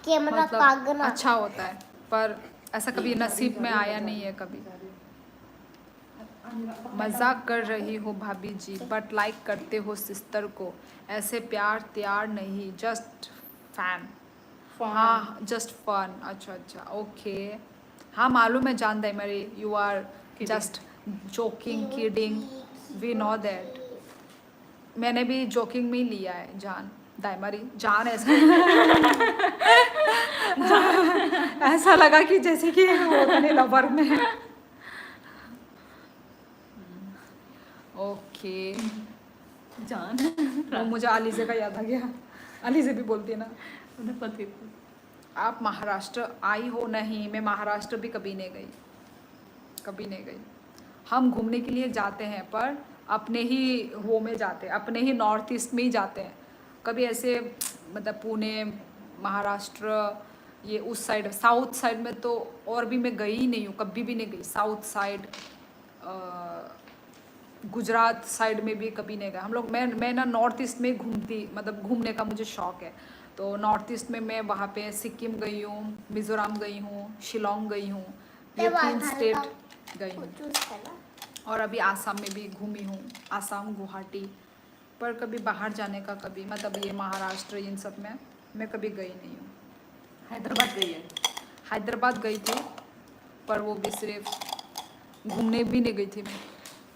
camel मतलब, अच्छा होता है, पर ऐसा कभी नसीब में आया नहीं है कभी। मजाक कर रही हो भाभी जी, बट लाइक करते हो सिस्टर को, ऐसे प्यार त्यार नहीं, जस्ट फैन। हाँ, जस्ट फन। अच्छा, अच्छा, ओके। हाँ, मालूम है जान दाई मारी, you are just joking, kidding, we know that। मैंने भी जोकिंग में ही लिया है जान दाई मारी। जान ऐसा ऐसा लगा कि जैसे कि वो अपने लवर में। ओके। जान। वो मुझे अलीजे का याद आ गया। अलीजे भी बोलती है ना। उन्हें पति। आप महाराष्ट्र आई हो? नहीं, मैं महाराष्ट्र भी कभी नहीं गई, कभी नहीं गई। हम घूमने के लिए जाते हैं, पर अपने ही वो में जाते हैं, अपने ही नॉर्थ ईस्ट में ही जाते हैं। कभी ऐसे, मतलब, पुणे, महाराष्ट्र, ये उस साइड, साउथ साइड में तो और भी मैं गई ही नहीं हूँ, कभी भी नहीं गई साउथ साइड। अ, गुजरात साइड में भी कभी नहीं गए हम लोग। मैं, मैं ना नॉर्थ ईस्ट में घूमती, मतलब, घूमने का मुझे शौक है। तो नॉर्थ ईस्ट में मैं वहाँ पे सिक्किम गई हूँ, मिजोरम गई हूँ, शिलोंग गई हूँ, ये तीन स्टेट गई हूँ। और अभी आसाम में भी घूमी हूँ, आसाम, गुवाहाटी, पर कभी बाहर जाने का कभी, मतलब ये महाराष्ट्र, इन सब में मैं कभी गई नहीं हूँ। हैदराबाद गई है। हैदराबाद गई थी, पर वो भी सिर्फ घूमने भी नहीं गई थी मैं,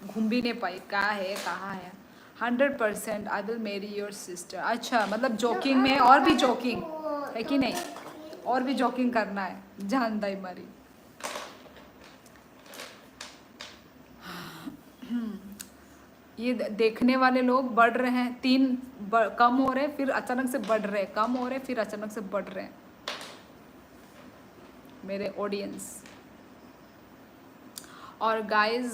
घूम भी नहीं पाई। क्या है, कहाँ है? Hundred percent I will marry your sister। अच्छा, मतलब जोकिंग में और भी जोकिंग है कि नहीं? और भी जोकिंग करना है, जान दाई मारी। ये दे- देखने वाले लोग बढ़ रहे हैं, तीन ब- कम हो रहे, फिर अचानक से बढ़ रहे, कम हो रहे, फिर अचानक से बढ़ रहे हैं मेरे ऑडियंस। और गाइस,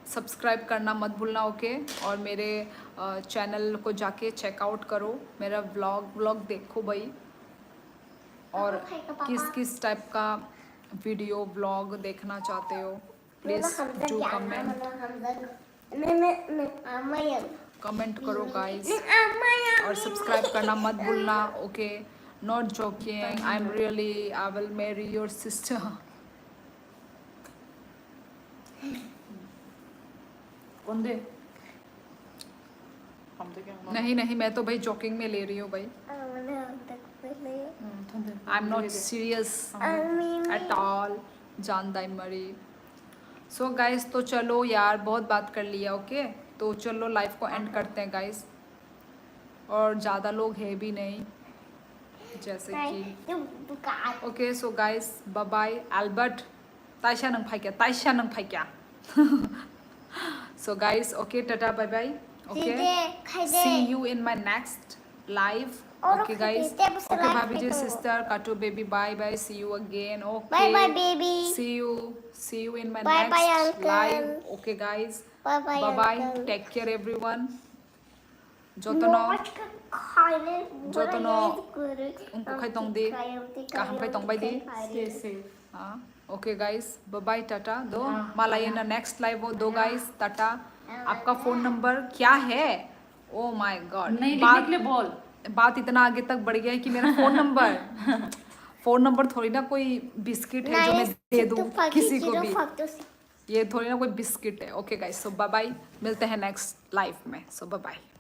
सब्सक्राइब करना मत भूलना, ओके? और मेरे चैनल को जाके चेकआउट करो, मेरा व्लॉग व्लॉग देखो भाई। और किस किस टाइप का वीडियो व्लॉग देखना चाहते हो, प्लीज डू कमेंट। कमेंट करो गाइस, और सब्सक्राइब करना मत भूलना, okay? Not joking, I am really, I will marry your sister। कौन दे? हम तो क्या? नहीं नहीं, मैं तो भाई जोकिंग में ले रही हूँ भाई। हम्म, थोंदे। I am not serious at all, जान दाई मारी। सो गाइस, तो चलो यार, बहुत बात कर लिया, ओके? तो चलो, लाइव को एंड करते हैं गाइस। और ज़्यादा लोग है भी नहीं, जैसे कि okay. So guys, bye bye. Albert, ताइसा नंग फाइक्या, ताइसा नंग फाइक्या। So guys, okay, tata, bye bye। Okay, see you in my next live। Okay guys, okay, भाभी जी, सिस्टर, काटो baby, bye bye, see you again। Okay, bye bye baby, see you, see you in my next live। Okay guys, bye bye, take care everyone। Jotono, jotono ungkuk khai tong di, kaham khai tong bai di। Stay safe। हाँ, okay guys, bye bye, tata दो। मालायना next live हो दो गाइस, टाटा। आपका phone number क्या है? Oh my God, नहीं, बात, लिख ले, बोल। बात इतना आगे तक बढ़ गया है कि मेरा फोन नंबर, फोन नंबर थोड़ी ना कोई बिस्किट है जो मैं दे दूं किसी को भी। ये थोड़ी ना कोई बिस्किट है। ओके गाइस, सो बाय बाय, मिलते हैं नेक्स्ट लाइव में। सो बाय बाय।